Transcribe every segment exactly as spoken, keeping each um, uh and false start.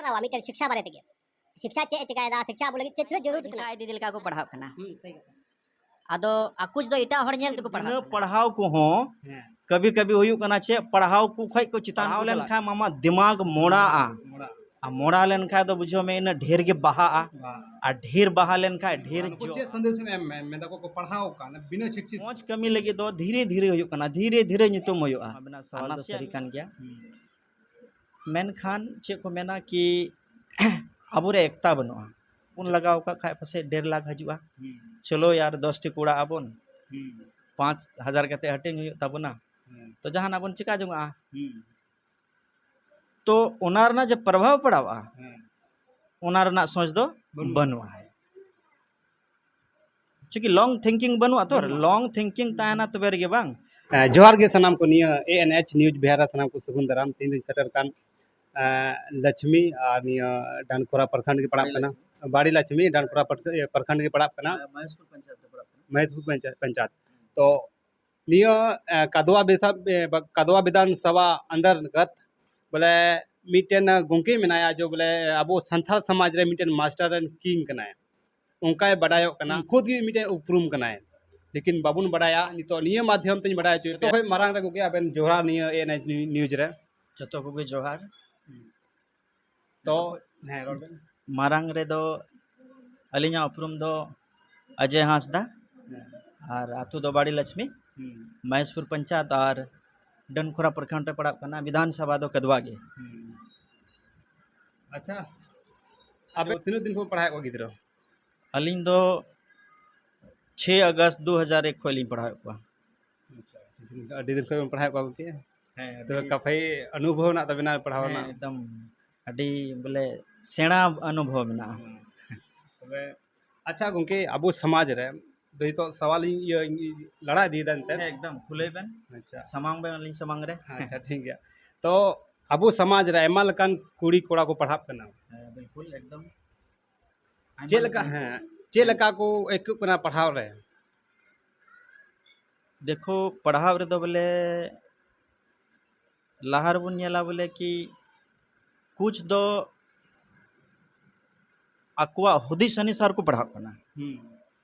ᱯᱟᱲᱦᱟᱣᱟ ᱢᱤᱫᱴᱮᱱ ᱥᱤᱠᱥᱟ ᱵᱟᱨᱮ ᱛᱮᱜᱮ᱾ ᱥᱤᱠᱥᱟ ᱪᱮᱫ ᱮ ᱪᱮᱠᱟᱭᱮᱫᱟ, ᱥᱤᱠᱥᱟ ᱟᱵᱚ ᱞᱟᱹᱜᱤᱫ ᱪᱮᱫ ᱛᱤᱱᱟᱹᱜ ᱡᱟᱹᱨᱩᱲ ᱠᱟᱱᱟ᱾ ᱤᱫᱤ ᱞᱮᱠᱟ ᱠᱚ ᱯᱟᱲᱦᱟᱜ ᱠᱟᱱᱟ᱾ ᱦᱩᱸ, ᱥᱟᱹᱦᱤ ᱠᱟᱛᱷᱟ᱾ ᱟᱫᱚ ᱟᱠᱚ ᱫᱚ ᱮᱴᱟᱜ ᱦᱚᱲ ᱧᱮᱞ ᱛᱮᱠᱚ ᱯᱟᱲᱦᱟᱜ ᱵᱤᱱᱟᱹ ᱠᱟᱱᱟ᱾ ᱯᱟᱲᱦᱟᱣ ᱠᱚᱦᱚᱸ ᱦᱮᱸ᱾ ᱠᱟᱵᱷᱤ ᱠᱟᱵᱷᱤ ᱦᱩᱭᱩᱜ ᱠᱟᱱᱟ ᱪᱮᱫ, ᱯᱟᱲᱦᱟᱣ ᱠᱚ ᱠᱷᱚᱡ ᱠᱚ ᱪᱮᱛᱟᱱ ᱯᱟᱲᱦᱟᱣ ᱠᱚ ᱞᱮᱱᱠᱷᱟᱱ ᱪᱟᱞᱟᱜ ᱢᱟᱢᱟ ᱫᱤᱢᱟᱜᱽ ᱢᱚᱲᱟᱜᱼᱟ᱾ ᱢᱚᱲᱟᱜᱼᱟ᱾ ᱟᱨ ᱢᱚᱲᱟ ᱞᱮᱱᱠᱷᱟᱱ ᱫᱚ ᱵᱩᱡᱷᱟᱹᱣ ᱢᱮ ᱤᱱᱟᱹ ᱰᱷᱮᱨ ᱜᱮ ᱵᱟᱦᱟᱜᱼᱟ᱾ ᱵᱟᱦᱟᱜᱼᱟ᱾ ᱟᱨ ᱰᱷᱮᱨ ᱵᱟᱦᱟ ᱞᱮᱱᱠᱷᱟᱱ ᱰᱷᱮᱨ ᱟᱨ ᱱᱩᱠᱩ ᱡᱚ᱾ ᱪᱮᱫ ᱥᱟᱸᱫᱮᱥ ᱮᱢ ᱮᱢ ᱢᱮᱱᱫᱟ ᱠᱚ, ᱠᱚ ᱯᱟᱲᱦᱟᱣ ᱟᱠᱟᱱ ᱵᱤᱱᱟᱹ ᱥᱤᱠᱪᱷᱤᱛ? ᱢᱚᱡᱽ ᱠᱟᱹᱢᱤ ᱞᱟᱹᱜᱤᱫ ᱫᱚ ᱫᱷᱤᱨᱮ ᱫᱷᱤᱨᱮ ᱦᱩᱭᱩᱜ ᱠᱟᱱᱟ, ᱫᱷᱤᱨᱮ ᱫᱷᱤᱨᱮ ᱧᱩᱛᱩᱢ ᱦᱩᱭᱩᱜᱼᱟ᱾ ᱟᱵᱤᱱᱟᱜ ᱥᱟᱣᱟᱞ ᱟᱨ ᱫᱚ ᱱᱟᱥᱮᱭᱟᱜ ᱥᱟᱹᱨᱤ ᱠᱟᱱ ᱜᱮᱭᱟ᱾ ᱦᱩᱸ᱾ ᱢᱮᱱᱠᱷᱟᱱ ᱪᱮᱫ ᱠᱚ ᱢᱮᱱᱟ ᱠᱤ ᱟᱵᱚᱨᱮ ᱮᱠᱛᱟ ᱵᱟᱹᱱᱩᱜᱼᱟ᱾ ᱵᱚᱱ ᱞᱟᱜᱟᱣ ᱠᱟᱜ ᱠᱷᱟᱡ ᱯᱟᱥᱮᱡ ᱰᱮᱲ ᱞᱟᱠᱷ ᱦᱤᱡᱩᱜᱼᱟ᱾ ᱦᱩᱸ᱾ ᱪᱚᱞᱚ ᱭᱟᱨ, ᱫᱚᱥ ᱴᱤ ᱠᱚ ᱚᱲᱟᱜ ᱟᱵᱚᱱ, ᱦᱩᱸ᱾ ᱯᱟᱸᱪ ᱦᱟᱡᱟᱨ ᱠᱟᱛᱮ ᱦᱟᱹᱴᱤᱧ ᱦᱩᱭᱩᱜ ᱛᱟᱵᱚᱱᱟ᱾ ᱦᱩᱸ᱾ ᱛᱚ ᱡᱟᱦᱟᱱᱟᱜ ᱵᱚᱱ ᱪᱮᱠᱟ ᱡᱚᱝᱟᱜᱼᱟ᱾ ᱦᱩᱸ᱾ ᱛᱚ ᱚᱱᱟ ᱨᱮᱱᱟᱜ ᱡᱮ ᱯᱨᱚᱵᱷᱟᱵᱽ ᱯᱟᱲᱟᱣᱼᱟ, ᱦᱮᱸ᱾ ᱚᱱᱟ ᱨᱮᱱᱟᱜ ᱥᱚᱪ ᱫᱚ ᱵᱟᱹᱱᱩᱜᱼᱟ᱾ ᱵᱟᱹᱱᱩᱜᱼᱟ᱾ ᱪᱩᱸᱠᱤ long thinking ᱵᱟᱹᱱᱩᱜᱼᱟ ᱛᱚ, ᱵᱟᱹᱱᱩᱜᱼᱟ᱾ Long thinking ᱛᱟᱦᱮᱱᱟ ᱛᱚᱵᱮ ᱨᱮᱜᱮ ᱵᱟᱝ᱾ ᱮᱸ, ᱡᱚᱦᱟᱨ ᱜᱮ ᱥᱟᱱᱟᱢ ᱠᱚ, ᱱᱤᱭᱟᱹ A N H News Bihar ᱨᱮ ᱥᱟᱱᱟᱢ ᱠᱚ ᱥᱟᱹᱜᱩᱱ ᱫᱟᱨᱟᱢ᱾ ᱛᱮᱦᱮᱧ ᱫᱚᱧ ᱥᱮᱴᱮᱨ ᱠᱟᱱ, ᱮᱸ, ᱞᱟᱪᱷᱢᱤ ᱟᱨ ᱱᱤᱭᱟᱹ ᱰᱟᱱᱠᱚᱨᱟ ᱯᱨᱚᱠᱷᱚᱸᱰ ᱜᱮ ᱯᱟᱲᱟᱜ ᱵᱟᱲᱤ ᱠᱟᱱᱟ᱾ ᱞᱟᱪᱷᱢᱤ᱾ ᱵᱟᱲᱤ ᱞᱟᱪᱷᱢᱤ, ᱰᱟᱱᱠᱚᱨᱟ ᱯᱨᱚᱠᱷ-, ᱤᱭᱟᱹ, ᱯᱨᱚᱠᱷᱚᱸᱰ ᱜᱮ ᱯᱟᱲᱟᱜ ᱠᱟᱱᱟ᱾ ᱦᱮᱸ, ᱢᱚᱦᱮᱥᱯᱩᱨ ᱯᱚᱧᱪᱟᱭᱮᱛ ᱨᱮ ᱯᱟᱲᱟᱜ ᱠᱟᱱᱟ᱾ ᱢᱚᱦᱮᱥᱯᱩᱨ ᱯᱚᱧᱪᱟᱭᱮᱛ, ᱯᱚᱧᱪᱟᱭᱮᱛ᱾ ᱛᱚ, ᱱᱤᱭᱟᱹ, ᱮ, ᱠᱟᱫᱣᱟ ᱵᱤᱥᱟ-, ᱮ, ᱵᱟ-, ᱠᱟᱫᱣᱟ ᱵᱤᱫᱷᱟᱱ ᱥᱚᱵᱷᱟ ᱚᱱᱛᱚᱨᱜᱚᱛ ᱵᱚᱞᱮ ᱢᱤᱫᱴᱮᱱ ᱜᱚᱢᱠᱮ ᱢᱮᱱᱟᱭᱟ, ᱡᱮ ᱵᱚᱞᱮ ᱟᱵᱚ ᱥᱟᱱᱛᱟᱲ ᱥᱚᱢᱟᱡᱽ ᱨᱮ ᱢᱤᱫᱴᱮᱱ master and king ᱠᱟᱱᱟᱭ, ᱚᱱᱠᱟᱭ ᱵᱟᱰᱟᱭᱚᱜ ᱠᱟᱱᱟ᱾ ᱦᱩᱸ᱾ ᱠᱷᱩᱫ ᱜᱮ ᱢᱤᱫᱴᱮᱱ ᱩᱯᱨᱩᱢ ᱠᱟᱱᱟᱭ, ᱞᱮᱠᱤᱱ ᱵᱟᱵᱚᱱ ᱵᱟᱰᱟᱭᱟ᱾ ᱱᱤᱛᱚᱜ ᱱᱤᱭᱟᱹ ᱢᱟᱫᱽᱫᱷᱚᱢ ᱛᱮᱧ ᱵᱟᱰᱟᱭ ᱦᱚᱪᱚᱭᱮᱫ ᱯᱮᱭᱟ᱾ ᱡᱚᱛᱚ ᱠᱷᱚᱱ ᱢᱟᱨᱟᱝ ᱨᱮ ᱜᱚᱢᱠᱮ ᱟᱵᱮᱱ ᱡᱚᱦᱟᱨ ᱱᱤᱭᱟᱹ A N H news ᱨᱮ᱾ ᱡᱚᱛᱚ ᱠᱚᱜᱮ ᱡᱚᱦᱟᱨ᱾ ᱛᱚ, ᱦᱮᱸ, ᱨᱚᱲ ᱵᱮᱱ᱾ ᱢᱟᱨᱟᱝ ᱨᱮᱫᱚ ᱟᱹᱞᱤᱧᱟᱜ ᱩᱯᱨᱩᱢ ᱫᱚ ᱚᱡᱚᱭ ᱦᱟᱸᱥᱫᱟ, ᱦᱮᱸ᱾ ᱟᱨ ᱟᱹᱛᱩ ᱫᱚ ᱵᱟᱲᱤ ᱞᱟᱪᱷᱢᱤ, ᱦᱩᱸ᱾ ᱢᱚᱦᱮᱥᱯᱩᱨ ᱯᱚᱧᱪᱟᱭᱮᱛ ᱟᱨ ᱰᱟᱹᱱᱠᱷᱚᱨᱟ ᱯᱨᱚᱠᱷᱚᱸᱰ ᱨᱮ ᱯᱟᱲᱟᱜ ᱠᱟᱱᱟ᱾ ᱵᱤᱫᱷᱟᱱ ᱥᱚᱵᱷᱟ ᱫᱚ ᱠᱟᱫᱣᱟ ᱜᱮ᱾ ᱦᱩᱸ᱾ ᱟᱪᱪᱷᱟ, ᱟᱵᱮ ᱛᱤᱱᱟᱹᱜ ᱫᱤᱱ ᱠᱷᱚᱱ ᱯᱟᱲᱦᱟᱣᱮᱫ ᱠᱚᱣᱟ ᱜᱤᱫᱽᱨᱟᱹ? ᱟᱹᱞᱤᱧ ᱫᱚ ᱪᱷᱚᱭ ᱟᱜᱚᱥᱴ ᱫᱩ ᱦᱟᱡᱟᱨ ᱮᱠ ᱠᱷᱚᱱ ᱞᱤᱧ ᱯᱟᱲᱦᱟᱣᱮᱫ ᱠᱚᱣᱟ᱾ ᱟᱪᱪᱷᱟ, ᱟᱹᱰᱤ ᱫᱤᱱ ᱠᱷᱚᱱ ᱵᱮᱱ ᱯᱟᱲᱦᱟᱣᱮᱫ ᱠᱚᱣᱟ ᱜᱚᱢᱠᱮ? ᱦᱮᱸ, ᱛᱚᱵᱮ ᱟᱹᱰᱤ ᱠᱟᱯᱷᱟᱭ ᱚᱱᱩᱵᱷᱚᱵ ᱢᱮᱱᱟᱜ ᱛᱟᱵᱮᱱᱟ ᱯᱟᱲᱦᱟᱣ ᱦᱮᱸ, ᱨᱮᱱᱟᱜ? ᱮᱠᱫᱚᱢ ᱟᱹᱰᱤ ᱵᱚᱞᱮ ᱥᱮᱬᱟ ᱚᱱᱩᱵᱷᱚᱵ ᱢᱮᱱᱟᱜᱼᱟ᱾ ᱦᱩᱸ᱾ ᱛᱚᱵᱮ ᱟᱪᱪᱷᱟ ᱜᱚᱢᱠᱮ, ᱟᱵᱚ ᱥᱚᱢᱟᱡᱽ ᱨᱮ ᱫᱚ ᱱᱤᱛᱚᱜ ᱥᱟᱣᱟᱞ ᱤᱧ ᱤᱭᱟᱹ ᱞᱟᱲᱟ ᱤᱫᱤᱭᱮᱫᱟ ᱮᱱᱛᱮᱫ᱾ ᱦᱮᱸ, ᱮᱠᱫᱚᱢ ᱠᱷᱩᱞᱟᱹᱭ ᱵᱮᱱ᱾ ᱟᱪᱪᱷᱟ᱾ ᱥᱟᱢᱟᱝ ᱵᱮᱱ ᱟᱹᱞᱤᱧ ᱥᱟᱢᱟᱝ ᱨᱮ᱾ ᱟᱪᱪᱷᱟ, ᱴᱷᱤᱠ ᱜᱮᱭᱟ᱾ ᱛᱚ ᱟᱵᱚ ᱥᱚᱢᱟᱡᱽ ᱨᱮ ᱟᱭᱢᱟ ᱞᱮᱠᱟᱱ ᱠᱩᱲᱤ ᱠᱚᱲᱟ ᱠᱚ ᱯᱟᱲᱦᱟᱜ ᱠᱟᱱᱟ᱾ ᱦᱮᱸ, ᱵᱤᱞᱠᱩᱞ, ᱮᱠᱫᱚᱢ᱾ ᱟᱭᱢᱟ ᱪᱮᱫ ᱞᱮᱠᱟ, ᱞᱮᱠᱟᱱ ᱦᱮᱸ, ᱪᱮᱫ ᱞᱮᱠᱟ ᱠᱚ ᱟᱹᱭᱠᱟᱹᱜ ᱠᱟᱱᱟ ᱯᱟᱲᱦᱟᱣ ᱨᱮ? ᱫᱮᱠᱷᱳ, ᱯᱟᱲᱦᱟᱣ ᱨᱮᱫᱚ ᱵᱚᱞᱮ ᱞᱟᱦᱟ ᱨᱮᱵᱚᱱ ᱧᱮᱞᱟ ᱵᱚᱞᱮ ᱠᱤ ᱠᱩᱪ ᱫᱚ ᱟᱠᱚᱣᱟᱜ ᱦᱩᱫᱤᱥ ᱚᱱᱩᱥᱟᱨ ᱠᱚ ᱯᱟᱲᱦᱟᱜ ᱠᱟᱱᱟ᱾ ᱦᱩᱸ᱾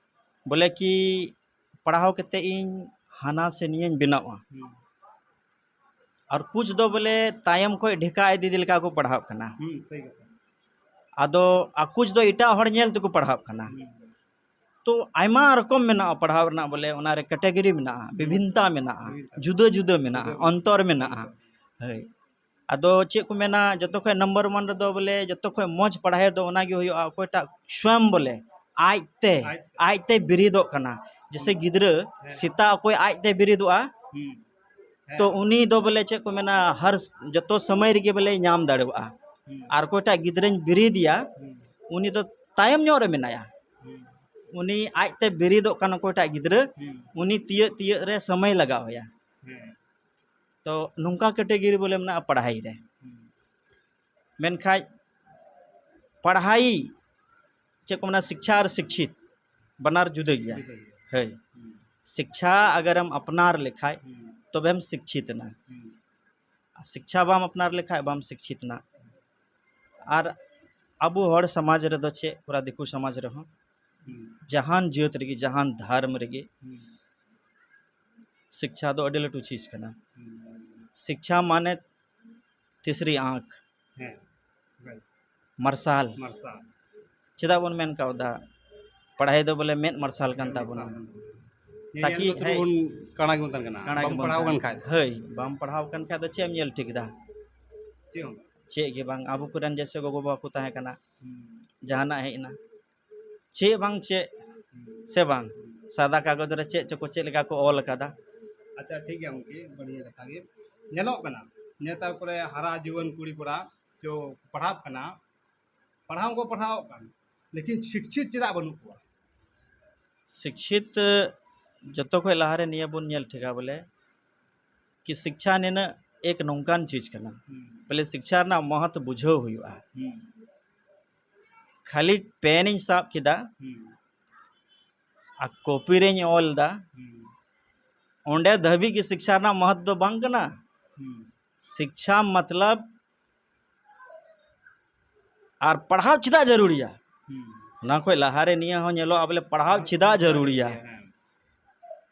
ᱵᱚᱞᱮ ᱠᱤ ᱯᱟᱲᱦᱟᱣ ᱠᱟᱛᱮ ᱤᱧ ᱦᱟᱱᱟ ᱥᱮ ᱱᱤᱭᱟᱹᱧ ᱵᱮᱱᱟᱣᱟ᱾ ᱦᱩᱸ᱾ ᱟᱨ ᱠᱩᱪ ᱫᱚ ᱵᱚᱞᱮ ᱛᱟᱭᱚᱢ ᱠᱷᱚᱡ ᱰᱷᱮᱠᱟ ᱤᱫᱤ ᱞᱮᱠᱟ ᱠᱚ ᱯᱟᱲᱦᱟᱜ ᱠᱟᱱᱟ᱾ ᱦᱩᱸ, ᱥᱟᱹᱦᱤ ᱠᱟᱛᱷᱟ᱾ ᱟᱫᱚ ᱟᱨ ᱠᱩᱪ ᱫᱚ ᱮᱴᱟᱜ ᱦᱚᱲ ᱧᱮᱞ ᱛᱮᱠᱚ ᱯᱟᱲᱦᱟᱜ ᱠᱟᱱᱟ᱾ ᱦᱩᱸ᱾ ᱛᱚ ᱟᱭᱢᱟ ᱨᱚᱠᱚᱢ ᱢᱮᱱᱟᱜᱼᱟ ᱯᱟᱲᱦᱟᱣ ᱨᱮᱱᱟᱜ, ᱵᱚᱞᱮ ᱚᱱᱟ ᱨᱮ ᱠᱮᱴᱮᱜᱚᱨᱤ ᱢᱮᱱᱟᱜᱼᱟ, ᱦᱩᱸ᱾ ᱵᱤᱵᱷᱤᱱᱱᱚᱛᱟ ᱢᱮᱱᱟᱜᱼᱟ, ᱵᱤᱵᱷᱤᱱᱱᱚᱛᱟ᱾ ᱡᱩᱫᱟᱹ ᱡᱩᱫᱟᱹ ᱢᱮᱱᱟᱜᱼᱟ, ᱡᱩᱫᱟᱹ ᱢᱮᱱᱟᱜᱼᱟ᱾ ᱚᱱᱛᱚᱨ ᱢᱮᱱᱟᱜᱼᱟ᱾ ᱚᱱᱛᱚᱨ᱾ ᱦᱳᱭ᱾ ᱟᱫᱚ ᱪᱮᱫ ᱠᱚ ᱢᱮᱱᱟ, ᱡᱚᱛᱚ ᱠᱷᱚᱡ ᱱᱟᱢᱵᱟᱨ ᱚᱣᱟᱱ ᱨᱮᱫᱚ ᱵᱚᱞᱮ ᱡᱚᱛᱚ ᱠᱷᱚᱡ ᱢᱚᱡᱽ ᱯᱟᱲᱦᱟᱣ ᱫᱚ ᱚᱱᱟ ᱜᱮ ᱦᱩᱭᱩᱜᱼᱟ, ᱚᱠᱚᱭᱴᱟᱜ ᱥᱣᱚᱭᱚᱢ ᱵᱚᱞᱮ ᱟᱡᱛᱮ, ᱟᱡ ᱟᱡᱛᱮ ᱵᱮᱨᱮᱫᱚᱜ ᱠᱟᱱᱟ᱾ ᱡᱮᱥᱮ ᱦᱩᱸ᱾ ᱜᱤᱫᱽᱨᱟᱹ ᱦᱮᱸ᱾ ᱥᱮᱛᱟᱜ ᱚᱠᱚᱭ ᱟᱡᱛᱮ ᱵᱮᱨᱮᱫᱚᱜᱼᱟ, ᱦᱩᱸ᱾ ᱛᱚ ᱦᱮᱸ᱾ ᱩᱱᱤ ᱫᱚ ᱵᱚᱞᱮ ᱪᱮᱫ ᱠᱚ ᱢᱮᱱᱟ, ᱦᱟᱨ ᱡᱚᱛᱚ ᱥᱚᱢᱚᱭ ᱨᱮᱜᱮ ᱵᱚᱞᱮ ᱧᱟᱢ ᱫᱟᱲᱮᱭᱟᱜᱼᱟ᱾ ᱦᱩᱸ᱾ ᱟᱨ ᱚᱠᱚᱭᱴᱟᱜ ᱜᱤᱫᱽᱨᱟᱹᱧ ᱵᱮᱨᱮᱫᱮᱭᱟ, ᱦᱩᱸ᱾ ᱩᱱᱤ ᱫᱚ ᱛᱟᱭᱚᱢ ᱧᱚᱜ ᱨᱮ ᱢᱮᱱᱟᱭᱟ᱾ ᱦᱩᱸ᱾ ᱩᱱᱤ ᱟᱡᱛᱮ ᱵᱮᱨᱮᱫᱚᱜ ᱠᱟᱱ ᱚᱠᱚᱭᱴᱟᱜ ᱜᱤᱫᱽᱨᱟᱹ, ᱦᱩᱸ᱾ ᱩᱱᱤ ᱛᱤᱭᱟᱹᱜ ᱛᱤᱭᱟᱹᱜ ᱨᱮ ᱥᱚᱢᱚᱭ ᱞᱟᱜᱟᱣ ᱟᱭᱟ᱾ ᱦᱮᱸ᱾ ᱛᱚ ᱱᱚᱝᱠᱟ ᱠᱮᱴᱮᱜᱚᱨᱤ ᱵᱚᱞᱮ ᱢᱮᱱᱟᱜᱼᱟ ᱯᱟᱲᱦᱟᱭ ᱨᱮ᱾ ᱦᱩᱸ᱾ ᱢᱮᱱᱠᱷᱟᱡ ᱯᱟᱲᱦᱟᱭ ᱪᱮᱫ ᱠᱚ ᱢᱮᱱᱟ, ᱥᱤᱠᱪᱷᱟ ᱟᱨ ᱥᱤᱠᱪᱷᱤᱛ ᱵᱟᱱᱟᱨ ᱡᱩᱫᱟᱹ ᱜᱮᱭᱟ᱾ ᱡᱩᱫᱟᱹ ᱜᱮᱭᱟ᱾ ᱦᱳᱭ᱾ ᱦᱩᱸ᱾ ᱥᱤᱠᱪᱷᱟ ᱟᱜᱟᱨᱮᱢ ᱟᱯᱱᱟᱨ ᱞᱮᱠᱷᱟᱡ ᱦᱩᱸ᱾ ᱛᱚᱵᱮᱢ ᱥᱤᱠᱪᱷᱤᱛ ᱮᱱᱟ᱾ ᱦᱩᱸ᱾ ᱥᱤᱠᱪᱷᱟ ᱵᱟᱢ ᱟᱯᱱᱟᱨ ᱞᱮᱠᱷᱟᱡ ᱵᱟᱢ ᱥᱤᱠᱪᱷᱤᱛ ᱮᱱᱟ᱾ ᱟᱨ ᱟᱵᱚ ᱦᱚᱲ ᱥᱚᱢᱟᱡᱽ ᱨᱮᱫᱚ ᱪᱮᱫ, ᱯᱩᱨᱟ ᱫᱤᱠᱩ ᱥᱚᱢᱟᱡᱽ ᱨᱮᱦᱚᱸ ᱦᱩᱸ᱾ ᱡᱟᱦᱟᱱ ᱡᱟᱹᱛ ᱨᱮᱜᱮ, ᱡᱟᱦᱟᱱ ᱫᱷᱚᱨᱢ ᱨᱮᱜᱮ ᱦᱩᱸ᱾ ᱥᱤᱠᱪᱷᱟ ᱫᱚ ᱟᱹᱰᱤ ᱞᱟᱹᱴᱩ ᱪᱤᱡᱽ ᱠᱟᱱᱟ᱾ ᱦᱩᱸ᱾ ᱥᱤᱠᱪᱷᱟ ᱢᱟᱱᱮ ᱛᱤᱥᱨᱤ ᱟᱸᱠ, ᱦᱮᱸ, right᱾ ᱢᱟᱨᱥᱟᱞ᱾ ᱢᱟᱨᱥᱟᱞ᱾ ᱪᱮᱫᱟᱜ ᱵᱚᱱ ᱢᱮᱱ ᱠᱟᱣᱫᱟ? ᱯᱟᱲᱦᱟᱭ ᱫᱚ ᱵᱚᱞᱮ ᱢᱮᱫ ᱢᱟᱨᱥᱟᱞ ᱠᱟᱱ ᱢᱮᱫ ᱛᱟᱵᱚᱱᱟ᱾ ᱢᱟᱨᱥᱟᱞ ᱠᱟᱱ ᱛᱟᱵᱚᱱᱟ᱾ ᱛᱟᱠᱤ ᱧᱮᱧᱮᱞ ᱫᱚ ᱦᱮᱸ, ᱵᱚᱱ ᱠᱟᱬᱟ ᱜᱮᱵᱚᱱ ᱛᱟᱦᱮᱱ ᱠᱟᱱᱟ᱾ ᱠᱟᱬᱟ ᱵᱟᱢ ᱜᱮᱵᱚᱱ ᱯᱟᱲᱦᱟᱣ ᱛᱟᱦᱮᱱ ᱠᱟᱱ ᱠᱷᱟᱡ᱾ ᱦᱳᱭ, ᱵᱟᱢ ᱯᱟᱲᱦᱟᱣ ᱠᱟᱱ ᱠᱷᱟᱡ ᱫᱚ ᱪᱮᱫ ᱮᱢ ᱧᱮᱞ ᱴᱷᱤᱠ ᱫᱟ? ᱪᱮᱫ ᱦᱚᱸ ᱵᱟᱝ᱾ ᱪᱮᱫ ᱜᱮ ᱵᱟᱝ᱾ ᱟᱵᱚ ᱠᱚᱨᱮᱱ ᱡᱮᱭᱥᱮ ᱜᱚᱜᱚ ᱵᱟᱵᱟ ᱠᱚ ᱛᱟᱦᱮᱸ ᱠᱟᱱᱟ, ᱦᱩᱸ᱾ ᱡᱟᱦᱟᱱᱟᱜ ᱦᱮᱡ ᱮᱱᱟ, ᱪᱮᱫ ᱵᱟᱝ ᱪᱮᱫ, ᱦᱩᱸ᱾ ᱥᱮ ᱵᱟᱝ? ᱥᱟᱫᱟ ᱠᱟᱜᱚᱡᱽ ᱨᱮ ᱪᱮᱫ ᱪᱚᱠᱚ ᱪᱮᱫ ᱞᱮᱠᱟ ᱠᱚ ᱚᱞ ᱟᱠᱟᱫᱟ᱾ ᱟᱪᱪᱷᱟ, ᱴᱷᱤᱠ ᱜᱮᱭᱟ ᱜᱚᱢᱠᱮ, ᱵᱟᱹᱲᱤᱡ ᱠᱟᱛᱷᱟ ᱜᱮ᱾ ᱧᱮᱞᱚᱜ ᱠᱟᱱᱟ ᱱᱮᱛᱟᱨ ᱠᱚᱨᱮ ᱦᱟᱨᱟ ᱡᱩᱣᱟᱹᱱ ᱠᱩᱲᱤ ᱠᱚᱲᱟ ᱠᱚ ᱯᱟᱲᱦᱟᱜ ᱠᱟᱱᱟ, ᱯᱟᱲᱦᱟᱣ ᱦᱚᱸᱠᱚ ᱯᱟᱲᱦᱟᱣᱚᱜ ᱠᱟᱱ, ᱞᱮᱠᱤᱱ ᱥᱤᱠᱪᱷᱤᱛ ᱪᱮᱫᱟᱜ ᱵᱟᱹᱱᱩᱜ ᱠᱚᱣᱟ? ᱥᱤᱠᱪᱷᱤᱛ, ᱡᱚᱛᱚ ᱠᱷᱚᱡ ᱞᱟᱦᱟᱨᱮ ᱱᱤᱭᱟᱹ ᱵᱚᱱ ᱧᱮᱞ ᱴᱷᱤᱠᱟ ᱵᱚᱞᱮ ᱠᱤ ᱥᱤᱠᱪᱷᱟ ᱱᱤᱱᱟᱹᱜ ᱮᱠ ᱱᱚᱝᱠᱟᱱ ᱪᱤᱡᱽ ᱠᱟᱱᱟ, ᱦᱩᱸ᱾ ᱵᱚᱞᱮ ᱥᱤᱠᱪᱷᱟ ᱨᱮᱱᱟᱜ ᱢᱚᱦᱚᱛ ᱵᱩᱡᱷᱟᱹᱣ ᱦᱩᱭᱩᱜᱼᱟ᱾ ᱦᱩᱸ᱾ ᱠᱷᱟᱹᱞᱤ ᱯᱮᱱ ᱤᱧ ᱥᱟᱵ ᱠᱮᱫᱟ ᱦᱩᱸ᱾ ᱟᱨ ᱠᱚᱯᱤ ᱨᱮᱧ ᱚᱞ ᱮᱫᱟ, ᱦᱩᱸ᱾ ᱚᱸᱰᱮ ᱫᱷᱟᱹᱵᱤᱡ ᱜᱮ ᱥᱤᱠᱪᱷᱟ ᱨᱮᱱᱟᱜ ᱢᱚᱦᱚᱛ ᱫᱚ ᱵᱟᱝ ᱠᱟᱱᱟ᱾ ᱦᱩᱸ᱾ ᱥᱤᱠᱪᱷᱟ ᱢᱚᱛᱞᱚᱵ ᱟᱨ ᱯᱟᱲᱦᱟᱣ ᱪᱮᱫᱟᱜ ᱡᱟᱹᱨᱩᱲᱤᱭᱟ? ᱦᱩᱸ᱾ ᱚᱱᱟ ᱠᱷᱚᱡ ᱞᱟᱦᱟᱨᱮ ᱱᱤᱭᱟᱹ ᱦᱚᱸ ᱧᱮᱞᱚᱜᱼᱟ ᱵᱚᱞᱮ ᱯᱟᱲᱦᱟᱣ ᱪᱮᱫᱟᱜ ᱡᱟᱹᱨᱩᱲᱤᱭᱟ? ᱦᱮᱸ᱾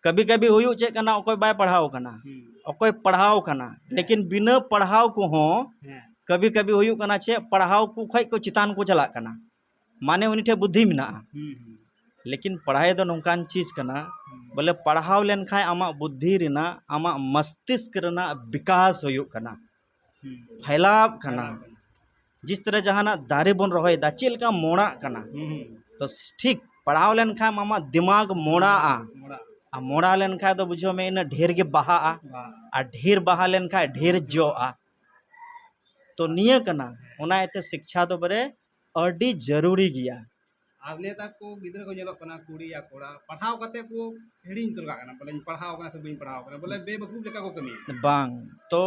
ᱠᱟᱵᱷᱤ ᱠᱟᱵᱷᱤ ᱦᱩᱭᱩᱜ ᱪᱮᱫ ᱠᱟᱱᱟ, ᱚᱠᱚᱭ ᱵᱟᱭ ᱯᱟᱲᱦᱟᱣ ᱠᱟᱱᱟ, ᱦᱩᱸ᱾ ᱚᱠᱚᱭ ᱯᱟᱲᱦᱟᱣ ᱠᱟᱱᱟ, ᱦᱮᱸ᱾ ᱞᱮᱠᱤᱱ ᱵᱤᱱᱟᱹ ᱯᱟᱲᱦᱟᱣ ᱠᱚᱦᱚᱸ ᱦᱮᱸ᱾ ᱠᱟᱵᱷᱤ ᱠᱟᱵᱷᱤ ᱦᱩᱭᱩᱜ ᱠᱟᱱᱟ ᱪᱮᱫ, ᱯᱟᱲᱦᱟᱣ ᱠᱚ ᱠᱷᱚᱡ ᱠᱚ ᱪᱮᱛᱟᱱ ᱠᱚ ᱪᱟᱞᱟᱜ ᱠᱟᱱᱟ, ᱢᱟᱱᱮ ᱩᱱᱤ ᱴᱷᱮᱡ ᱵᱩᱫᱽᱫᱷᱤ ᱢᱮᱱᱟᱜᱼᱟ᱾ ᱦᱩᱸ, ᱦᱩᱸ᱾ ᱞᱮᱠᱤᱱ ᱯᱟᱲᱦᱟᱭ ᱫᱚ ᱱᱚᱝᱠᱟᱱ ᱪᱤᱡᱽ ᱠᱟᱱᱟ, ᱦᱩᱸ᱾ ᱵᱚᱞᱮ ᱯᱟᱲᱦᱟᱣ ᱞᱮᱱᱠᱷᱟᱱ ᱟᱢᱟᱜ ᱵᱩᱫᱽᱫᱷᱤ ᱨᱮᱱᱟᱜ, ᱟᱢᱟᱜ ᱢᱚᱥᱛᱤᱥᱠ ᱨᱮᱱᱟᱜ ᱵᱤᱠᱟᱥ ᱦᱩᱭᱩᱜ ᱠᱟᱱᱟ, ᱦᱩᱸ᱾ ᱯᱷᱟᱭᱞᱟᱣ ᱠᱟᱱᱟ᱾ ᱯᱷᱟᱭᱞᱟᱣ ᱠᱟᱱᱟ᱾ ᱡᱤᱥ ᱛᱚᱨᱟ ᱡᱟᱦᱟᱱᱟᱜ ᱫᱟᱨᱮ ᱵᱚᱱ ᱨᱚᱦᱚᱭᱮᱫᱟ, ᱪᱮᱫ ᱞᱮᱠᱟ ᱢᱚᱲᱟᱜ ᱠᱟᱱᱟ, ᱦᱩᱸ, ᱦᱩᱸ᱾ ᱛᱚ ᱴᱷᱤᱠ ᱯᱟᱲᱦᱟᱣ ᱞᱮᱱᱠᱷᱟᱱ ᱟᱢᱟᱜ ᱫᱤᱢᱟᱜᱽ ᱢᱚᱲᱟᱜᱼᱟ᱾ ᱢᱚᱲᱟᱜ᱾ ᱟᱨ ᱢᱚᱲᱟ ᱞᱮᱱᱠᱷᱟᱱ ᱫᱚ ᱵᱩᱡᱷᱟᱹᱣ ᱢᱮ ᱤᱱᱟᱹᱜ ᱰᱷᱮᱨ ᱜᱮ ᱵᱟᱦᱟᱜᱼᱟ, ᱵᱟᱦᱟᱜᱼᱟ᱾ ᱟᱨ ᱰᱷᱮᱨ ᱵᱟᱦᱟ ᱞᱮᱱᱠᱷᱟᱱ ᱰᱷᱮᱨ ᱡᱚᱜᱼᱟ᱾ ᱛᱚ ᱱᱤᱭᱟᱹ ᱠᱟᱱᱟ, ᱚᱱᱟ ᱤᱭᱟᱹᱛᱮ ᱥᱤᱠᱪᱷᱟ ᱫᱚ ᱵᱚᱞᱮ ᱟᱹᱰᱤ ᱡᱟᱹᱨᱩᱲᱤ ᱜᱮᱭᱟ᱾ ᱟᱨ ᱱᱮᱛᱟᱨ ᱠᱚ ᱜᱤᱫᱽᱨᱟᱹ ᱠᱚ ᱧᱮᱞᱚᱜ ᱠᱟᱱᱟ, ᱠᱩᱲᱤ ᱭᱟ ᱠᱚᱲᱟ, ᱯᱟᱲᱦᱟᱣ ᱠᱟᱛᱮ ᱠᱚ ᱦᱤᱲᱤᱧ ᱩᱛᱟᱹᱨ ᱠᱟᱜ ᱠᱟᱱᱟ, ᱵᱚᱞᱮᱧ ᱯᱟᱲᱦᱟᱣ ᱠᱟᱱᱟ ᱥᱮ ᱵᱟᱹᱧ ᱯᱟᱲᱦᱟᱣ ᱠᱟᱱᱟ, ᱵᱚᱞᱮ ᱵᱮᱵᱟᱠᱩᱵ ᱞᱮᱠᱟ ᱠᱚ ᱠᱟᱹᱢᱤᱭᱮᱫᱟ᱾ ᱵᱟᱝ, ᱛᱚ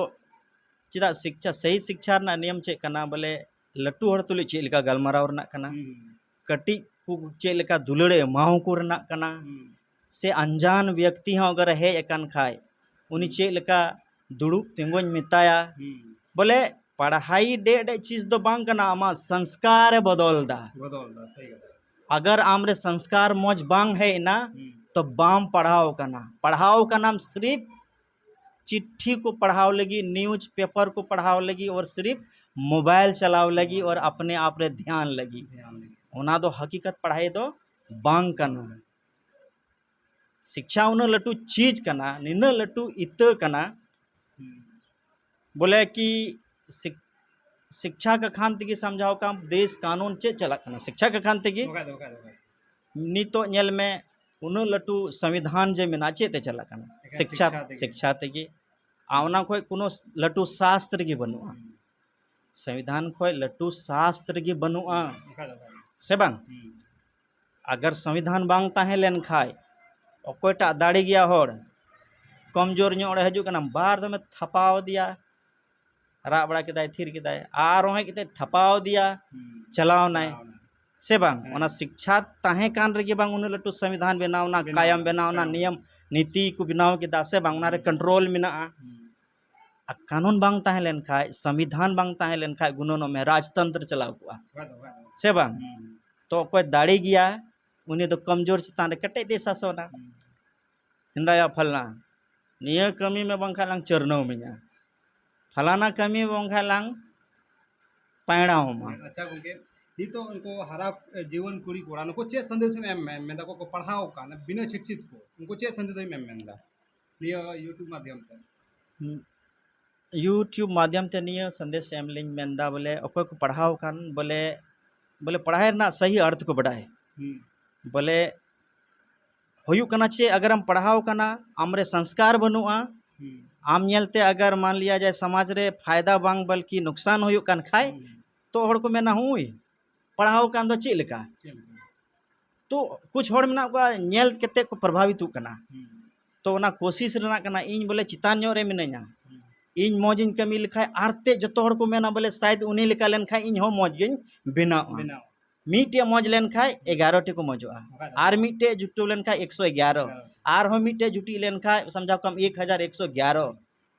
ᱪᱮᱫᱟᱜ ᱥᱤᱠᱪᱷᱟ, ᱥᱟᱹᱦᱤ ᱥᱤᱠᱪᱷᱟ ᱨᱮᱱᱟᱜ ᱱᱤᱭᱚᱢ ᱪᱮᱫ ᱠᱟᱱᱟ? ᱵᱚᱞᱮ ᱞᱟᱹᱴᱩ ᱦᱚᱲ ᱛᱩᱞᱩᱡ ᱪᱮᱫ ᱞᱮᱠᱟ ᱜᱟᱞᱢᱟᱨᱟᱣ ᱨᱮᱱᱟᱜ ᱠᱟᱱᱟ, ᱦᱩᱸ᱾ ᱠᱟᱹᱴᱤᱡ ᱠᱚ ᱪᱮᱫ ᱞᱮᱠᱟ ᱫᱩᱞᱟᱹᱲ ᱮ ᱮᱢᱟᱣ ᱠᱚ ᱨᱮᱱᱟᱜ ᱠᱟᱱᱟ, ᱦᱩᱸ᱾ ᱥᱮ ᱟᱱᱡᱟᱱ ᱵᱮᱠᱛᱤ ᱦᱚᱸ ᱟᱜᱟᱨ ᱮ ᱦᱮᱡ ᱟᱠᱟᱱ ᱠᱷᱟᱡ ᱩᱱᱤ ᱦᱩᱸ᱾ ᱪᱮᱫ ᱞᱮᱠᱟ ᱫᱩᱲᱩᱵ ᱛᱤᱸᱜᱩᱧ ᱢᱮᱛᱟᱭᱟ, ᱦᱩᱸ᱾ ᱵᱚᱞᱮ ᱯᱟᱲᱦᱟᱭ ᱰᱮ ᱰᱮ ᱪᱤᱡᱽ ᱫᱚ ᱵᱟᱝ ᱠᱟᱱᱟ, ᱟᱢᱟᱜ ᱥᱚᱝᱥᱠᱟᱨ ᱮ ᱵᱚᱫᱚᱞ ᱫᱟ᱾ ᱵᱚᱫᱚᱞ ᱫᱟ, ᱥᱟᱹᱦᱤ ᱠᱟᱛᱷᱟ᱾ ᱟᱜᱟᱨ ᱟᱢ ᱨᱮ ᱥᱚᱝᱥᱠᱟᱨ ᱢᱚᱡᱽ ᱵᱟᱝ ᱦᱮᱡ ᱮᱱᱟ, ᱦᱩᱸ᱾ ᱛᱚ ᱵᱟᱢ ᱯᱟᱲᱦᱟᱣ ᱠᱟᱱᱟ᱾ ᱯᱟᱲᱦᱟᱣ ᱠᱟᱱᱟᱢ ᱥᱤᱨᱤᱯ ᱪᱤᱴᱷᱤ ᱠᱚ ᱯᱟᱲᱦᱟᱣ ᱞᱟᱹᱜᱤᱫ, news paper ᱠᱚ ᱯᱟᱲᱦᱟᱣ ᱞᱟᱹᱜᱤᱫ, ᱟᱨ ᱥᱤᱨᱤᱯ mobile ᱪᱟᱞᱟᱣ ᱞᱟᱹᱜᱤᱫ, ᱟᱨ ᱟᱯᱱᱮ ᱟᱯ ᱨᱮ ᱫᱷᱮᱭᱟᱱ ᱞᱟᱹᱜᱤᱫ᱾ ᱫᱷᱮᱭᱟᱱ ᱞᱟᱹᱜᱤᱫ᱾ ᱚᱱᱟ ᱫᱚ ᱦᱟᱹᱠᱤᱠᱟᱛ ᱯᱟᱲᱦᱟᱭ ᱫᱚ ᱵᱟᱝ ᱠᱟᱱᱟ᱾ ᱥᱤᱠᱪᱷᱟ ᱩᱱᱟᱹᱜ ᱞᱟᱹᱴᱩ ᱪᱤᱡᱽ ᱠᱟᱱᱟ, ᱱᱤᱱᱟᱹᱜ ᱞᱟᱹᱴᱩ ᱤᱛᱟᱹ ᱠᱟᱱᱟ, ᱦᱩᱸ᱾ ᱵᱚᱞᱮ ᱠᱤ ᱥᱤᱠ-, ᱥᱤᱠᱪᱷᱟ ᱠᱟ ᱠᱷᱟᱱ ᱛᱮᱜᱮ ᱥᱟᱢᱡᱷᱟᱣ ᱠᱟᱢ ᱫᱮᱥ ᱠᱟᱱᱩᱱ ᱪᱮᱫ ᱪᱟᱞᱟᱜ ᱠᱟᱱᱟ ᱥᱤᱠᱪᱷᱟ ᱠᱟ ᱠᱷᱟᱱ ᱛᱮᱜᱮ᱾ ᱵᱟᱠᱷᱟᱡ ᱫᱚ, ᱵᱟᱠᱷᱟᱡ ᱫᱚ, ᱵᱟᱠᱷᱟᱡ᱾ ᱱᱤᱛᱚᱜ ᱧᱮᱞ ᱢᱮ, ᱩᱱᱟᱹᱜ ᱞᱟᱹᱴᱩ ᱥᱚᱝᱵᱤᱫᱷᱟᱱ ᱡᱮ ᱢᱮᱱᱟᱜᱼᱟ, ᱪᱮᱫ ᱛᱮ ᱪᱟᱞᱟᱜ ᱠᱟᱱᱟ? ᱮᱠᱮᱱ ᱥᱤᱠᱪᱷᱟ, ᱥᱤᱠᱪᱷᱟ ᱛᱮᱜᱮ᱾ ᱥᱤᱠᱪᱷᱟ ᱛᱮᱜᱮ᱾ ᱟᱨ ᱚᱱᱟ ᱠᱷᱚᱡ ᱠᱳᱱᱳ ᱞᱟᱹᱴᱩ ᱥᱟᱥᱛᱨ ᱜᱮ ᱵᱟᱹᱱᱩᱜᱼᱟ᱾ ᱦᱩᱸ᱾ ᱥᱚᱝᱵᱤᱫᱷᱟᱱ ᱠᱷᱚᱡ ᱞᱟᱹᱴᱩ ᱥᱟᱥᱛᱨ ᱜᱮ ᱵᱟᱹᱱᱩᱜᱼᱟ᱾ ᱵᱟᱠᱷᱟᱡ ᱫᱚ, ᱵᱟᱠᱷᱟᱡ ᱫᱚ᱾ ᱥᱮ ᱵᱟᱝ? ᱦᱩᱸ᱾ ᱟᱜᱟᱨ ᱥᱚᱝᱵᱤᱫᱷᱟᱱ ᱵᱟᱝ ᱛᱟᱦᱮᱸ ᱞᱮᱱ ᱠᱷᱟᱡ, ᱚᱠᱚᱭᱴᱟᱜ ᱫᱟᱲᱮ ᱜᱮᱭᱟ ᱦᱚᱲ, ᱠᱚᱢᱡᱳᱨ ᱧᱚᱜ ᱦᱚᱲᱮ ᱦᱤᱡᱩᱜ ᱠᱟᱱᱟ, ᱵᱟᱨ ᱫᱚᱢᱮ ᱛᱷᱟᱯᱟᱣ ᱟᱫᱮᱭᱟ, ᱨᱟᱜ ᱵᱟᱲᱟ ᱠᱮᱫᱟᱭ, ᱛᱷᱤᱨ ᱠᱮᱫᱟᱭ, ᱟᱨ ᱦᱚᱸ ᱦᱮᱡ ᱠᱟᱛᱮ ᱛᱷᱟᱯᱟᱣ ᱟᱫᱮᱭᱟ, ᱦᱩᱸ᱾ ᱪᱟᱞᱟᱣ ᱱᱟᱭ᱾ ᱪᱟᱞᱟᱣ ᱱᱟᱭ᱾ ᱥᱮ ᱵᱟᱝ? ᱦᱮᱸ᱾ ᱚᱱᱟ ᱥᱤᱠᱪᱷᱟ ᱛᱟᱦᱮᱸ ᱠᱟᱱ ᱨᱮᱜᱮ ᱵᱟᱝ ᱩᱱᱟᱹᱜ ᱞᱟᱹᱴᱩ ᱥᱚᱝᱵᱤᱫᱷᱟᱱ ᱵᱮᱱᱟᱣ ᱮᱱᱟ, ᱵᱮᱱᱟᱣ ᱠᱟᱭᱟᱢ ᱮᱱᱟ, ᱵᱮᱱᱟᱣ ᱮᱱᱟ, ᱠᱟᱭᱟᱢ᱾ ᱱᱤᱭᱚᱢ ᱱᱤᱛᱤ ᱠᱚ ᱵᱮᱱᱟᱣ ᱠᱮᱫᱟ, ᱥᱮ ᱵᱟᱝ? ᱚᱱᱟ ᱨᱮ ᱦᱩᱸ᱾ control ᱢᱮᱱᱟᱜᱼᱟ᱾ ᱦᱩᱸ᱾ ᱟᱨ ᱠᱟᱱᱩᱱ ᱵᱟᱝ ᱛᱟᱦᱮᱸ ᱞᱮᱱ ᱠᱷᱟᱡ, ᱥᱚᱝᱵᱤᱫᱷᱟᱱ ᱵᱟᱝ ᱛᱟᱦᱮᱸ ᱞᱮᱱ ᱠᱷᱟᱡ, ᱜᱩᱱᱟᱹᱱᱚᱜ ᱢᱮ ᱨᱟᱡᱽᱛᱚᱱᱛᱨᱚ ᱪᱟᱞᱟᱣ ᱠᱚᱜᱼᱟ᱾ ᱵᱟᱝ, ᱵᱟᱝ᱾ ᱥᱮ ᱵᱟᱝ? ᱦᱩᱸ᱾ ᱛᱚ ᱚᱠᱚᱭ ᱫᱟᱲᱮ ᱜᱮᱭᱟ, ᱩᱱᱤ ᱫᱚ ᱠᱚᱢᱡᱳᱨ ᱪᱮᱛᱟᱱ ᱨᱮ ᱠᱮᱴᱮᱡ ᱛᱮᱭ ᱥᱟᱥᱚᱱᱟ᱾ ᱦᱮᱸᱫᱟᱭᱟ ᱯᱷᱟᱞᱱᱟ, ᱱᱤᱭᱟᱹ ᱠᱟᱹᱢᱤ ᱢᱮ, ᱵᱟᱝᱠᱷᱟᱱ ᱞᱟᱝ ᱪᱟᱹᱨᱱᱟᱹᱣ ᱢᱮᱭᱟ, ᱯᱷᱟᱞᱟᱱᱟ ᱠᱟᱹᱢᱤ ᱵᱟᱝᱠᱷᱟᱱ ᱞᱟᱝ ᱯᱟᱭᱲᱟᱣ ᱟᱢᱟ᱾ ᱟᱪᱪᱷᱟ ᱜᱚᱝᱠᱮ, ᱱᱤᱛᱚᱜ ᱩᱱᱠᱩ ᱦᱟᱨᱟ ᱡᱩᱣᱟᱹᱱ ᱠᱩᱲᱤ ᱠᱚᱲᱟ ᱱᱩᱠᱩ ᱪᱮᱫ ᱥᱟᱸᱫᱮᱥ ᱮᱢ ᱮᱢ ᱢᱮᱱᱫᱟ? ᱚᱠᱚᱭ ᱠᱚ ᱯᱟᱲᱦᱟᱣ ᱟᱠᱟᱱ ᱵᱤᱱᱟᱹ ᱥᱤᱠᱪᱷᱤᱛ ᱠᱚ, ᱩᱱᱠᱩ ᱪᱮᱫ ᱥᱟᱸᱫᱮᱥ ᱮᱢ ᱮᱢ ᱢᱮᱱᱫᱟ ᱱᱤᱭᱟᱹ YouTube ᱢᱟᱫᱽᱫᱷᱚᱢ ᱛᱮ? ᱦᱩᱸ, YouTube ᱢᱟᱫᱽᱫᱷᱚᱢ ᱛᱮ ᱱᱤᱭᱟᱹ ᱥᱟᱸᱫᱮᱥ ᱮᱢ ᱞᱤᱧ ᱢᱮᱱᱫᱟ, ᱵᱚᱞᱮ ᱚᱠᱚᱭ ᱠᱚ ᱯᱟᱲᱦᱟᱣ ᱟᱠᱟᱱ, ᱵᱚᱞᱮ, ᱵᱚᱞᱮ ᱯᱟᱲᱦᱟᱣ ᱨᱮᱱᱟᱜ ᱥᱟᱹᱦᱤ ᱚᱨᱛᱷ ᱠᱚ ᱵᱟᱰᱟᱭ᱾ ᱦᱩᱸ᱾ ᱵᱚᱞᱮ ᱦᱩᱭᱩᱜ ᱠᱟᱱᱟ ᱪᱮᱫ, ᱟᱜᱟᱨ ᱮᱢ ᱯᱟᱲᱦᱟᱣ ᱠᱟᱱᱟ, ᱟᱢᱨᱮ ᱥᱚᱝᱥᱠᱟᱨ ᱵᱟᱹᱱᱩᱜᱼᱟ, ᱦᱩᱸ᱾ ᱟᱢ ᱧᱮᱞᱛᱮ ᱟᱜᱟᱨ ᱢᱟᱱ ᱞᱤᱭᱟ ᱡᱟᱭ ᱥᱚᱢᱟᱡᱽ ᱨᱮ ᱯᱷᱟᱭᱫᱟ ᱵᱟᱝ ᱵᱚᱞᱠᱤ ᱱᱩᱠᱥᱟᱱ ᱦᱩᱭᱩᱜ ᱠᱟᱱ ᱠᱷᱟᱡ, ᱦᱩᱸ᱾ ᱛᱚ ᱦᱚᱲ ᱠᱚ ᱢᱮᱱᱟ, ᱦᱩᱭ ᱯᱟᱲᱦᱟᱣ ᱠᱟᱱ ᱫᱚ ᱪᱮᱫ ᱞᱮᱠᱟ? ᱪᱮᱫ ᱞᱮᱠᱟ? ᱛᱚ ᱠᱩᱪ ᱦᱚᱲ ᱢᱮᱱᱟᱜ ᱠᱚᱣᱟ ᱧᱮᱞ ᱠᱟᱛᱮ ᱠᱚ ᱯᱨᱚᱵᱷᱟᱵᱤᱛᱚᱜ ᱠᱟᱱᱟ᱾ ᱦᱩᱸ᱾ ᱛᱚ ᱚᱱᱟ ᱠᱳᱥᱤᱥ ᱨᱮᱱᱟᱜ ᱠᱟᱱᱟ, ᱤᱧ ᱵᱚᱞᱮ ᱪᱮᱛᱟᱱ ᱧᱚᱜ ᱨᱮ ᱢᱤᱱᱟᱹᱧᱟ, ᱦᱩᱸ᱾ ᱤᱧ ᱢᱚᱡᱽ ᱤᱧ ᱠᱟᱹᱢᱤ ᱞᱮᱠᱷᱟᱡ ᱟᱨ ᱛᱮ ᱡᱚᱛᱚ ᱦᱚᱲ ᱠᱚ ᱢᱮᱱᱟ ᱵᱚᱞᱮ ᱥᱟᱭᱮᱫ ᱩᱱᱤ ᱞᱮᱠᱟ ᱞᱮᱱᱠᱷᱟᱡ ᱤᱧ ᱦᱚᱸ ᱢᱚᱡᱽ ᱜᱤᱧ ᱵᱮᱱᱟᱣᱟ᱾ ᱵᱮᱱᱟᱣ᱾ ᱢᱤᱫᱴᱮᱡ ᱢᱚᱡᱽ ᱞᱮᱱᱠᱷᱟᱡ ᱮᱜᱟᱨᱚ ᱴᱤ ᱠᱚ ᱢᱚᱡᱚᱜᱼᱟ, ᱵᱟᱠᱷᱟᱡ ᱫᱚ᱾ ᱟᱨ ᱢᱤᱫᱴᱮᱡ ᱡᱩᱴᱟᱹᱣ ᱞᱮᱱᱠᱷᱟᱡ ᱮᱠᱥᱚ ᱮᱜᱟᱨᱚ, ᱮᱜᱟᱨᱚ᱾ ᱟᱨᱦᱚᱸ ᱢᱤᱫᱴᱮᱡ ᱡᱩᱴᱤᱡ ᱞᱮᱱᱠᱷᱟᱡ ᱥᱟᱢᱡᱷᱟᱣ ᱠᱟᱢ ᱮᱠ ᱦᱟᱡᱟᱨ ᱮᱠᱥᱚ ᱮᱜᱟᱨᱚ᱾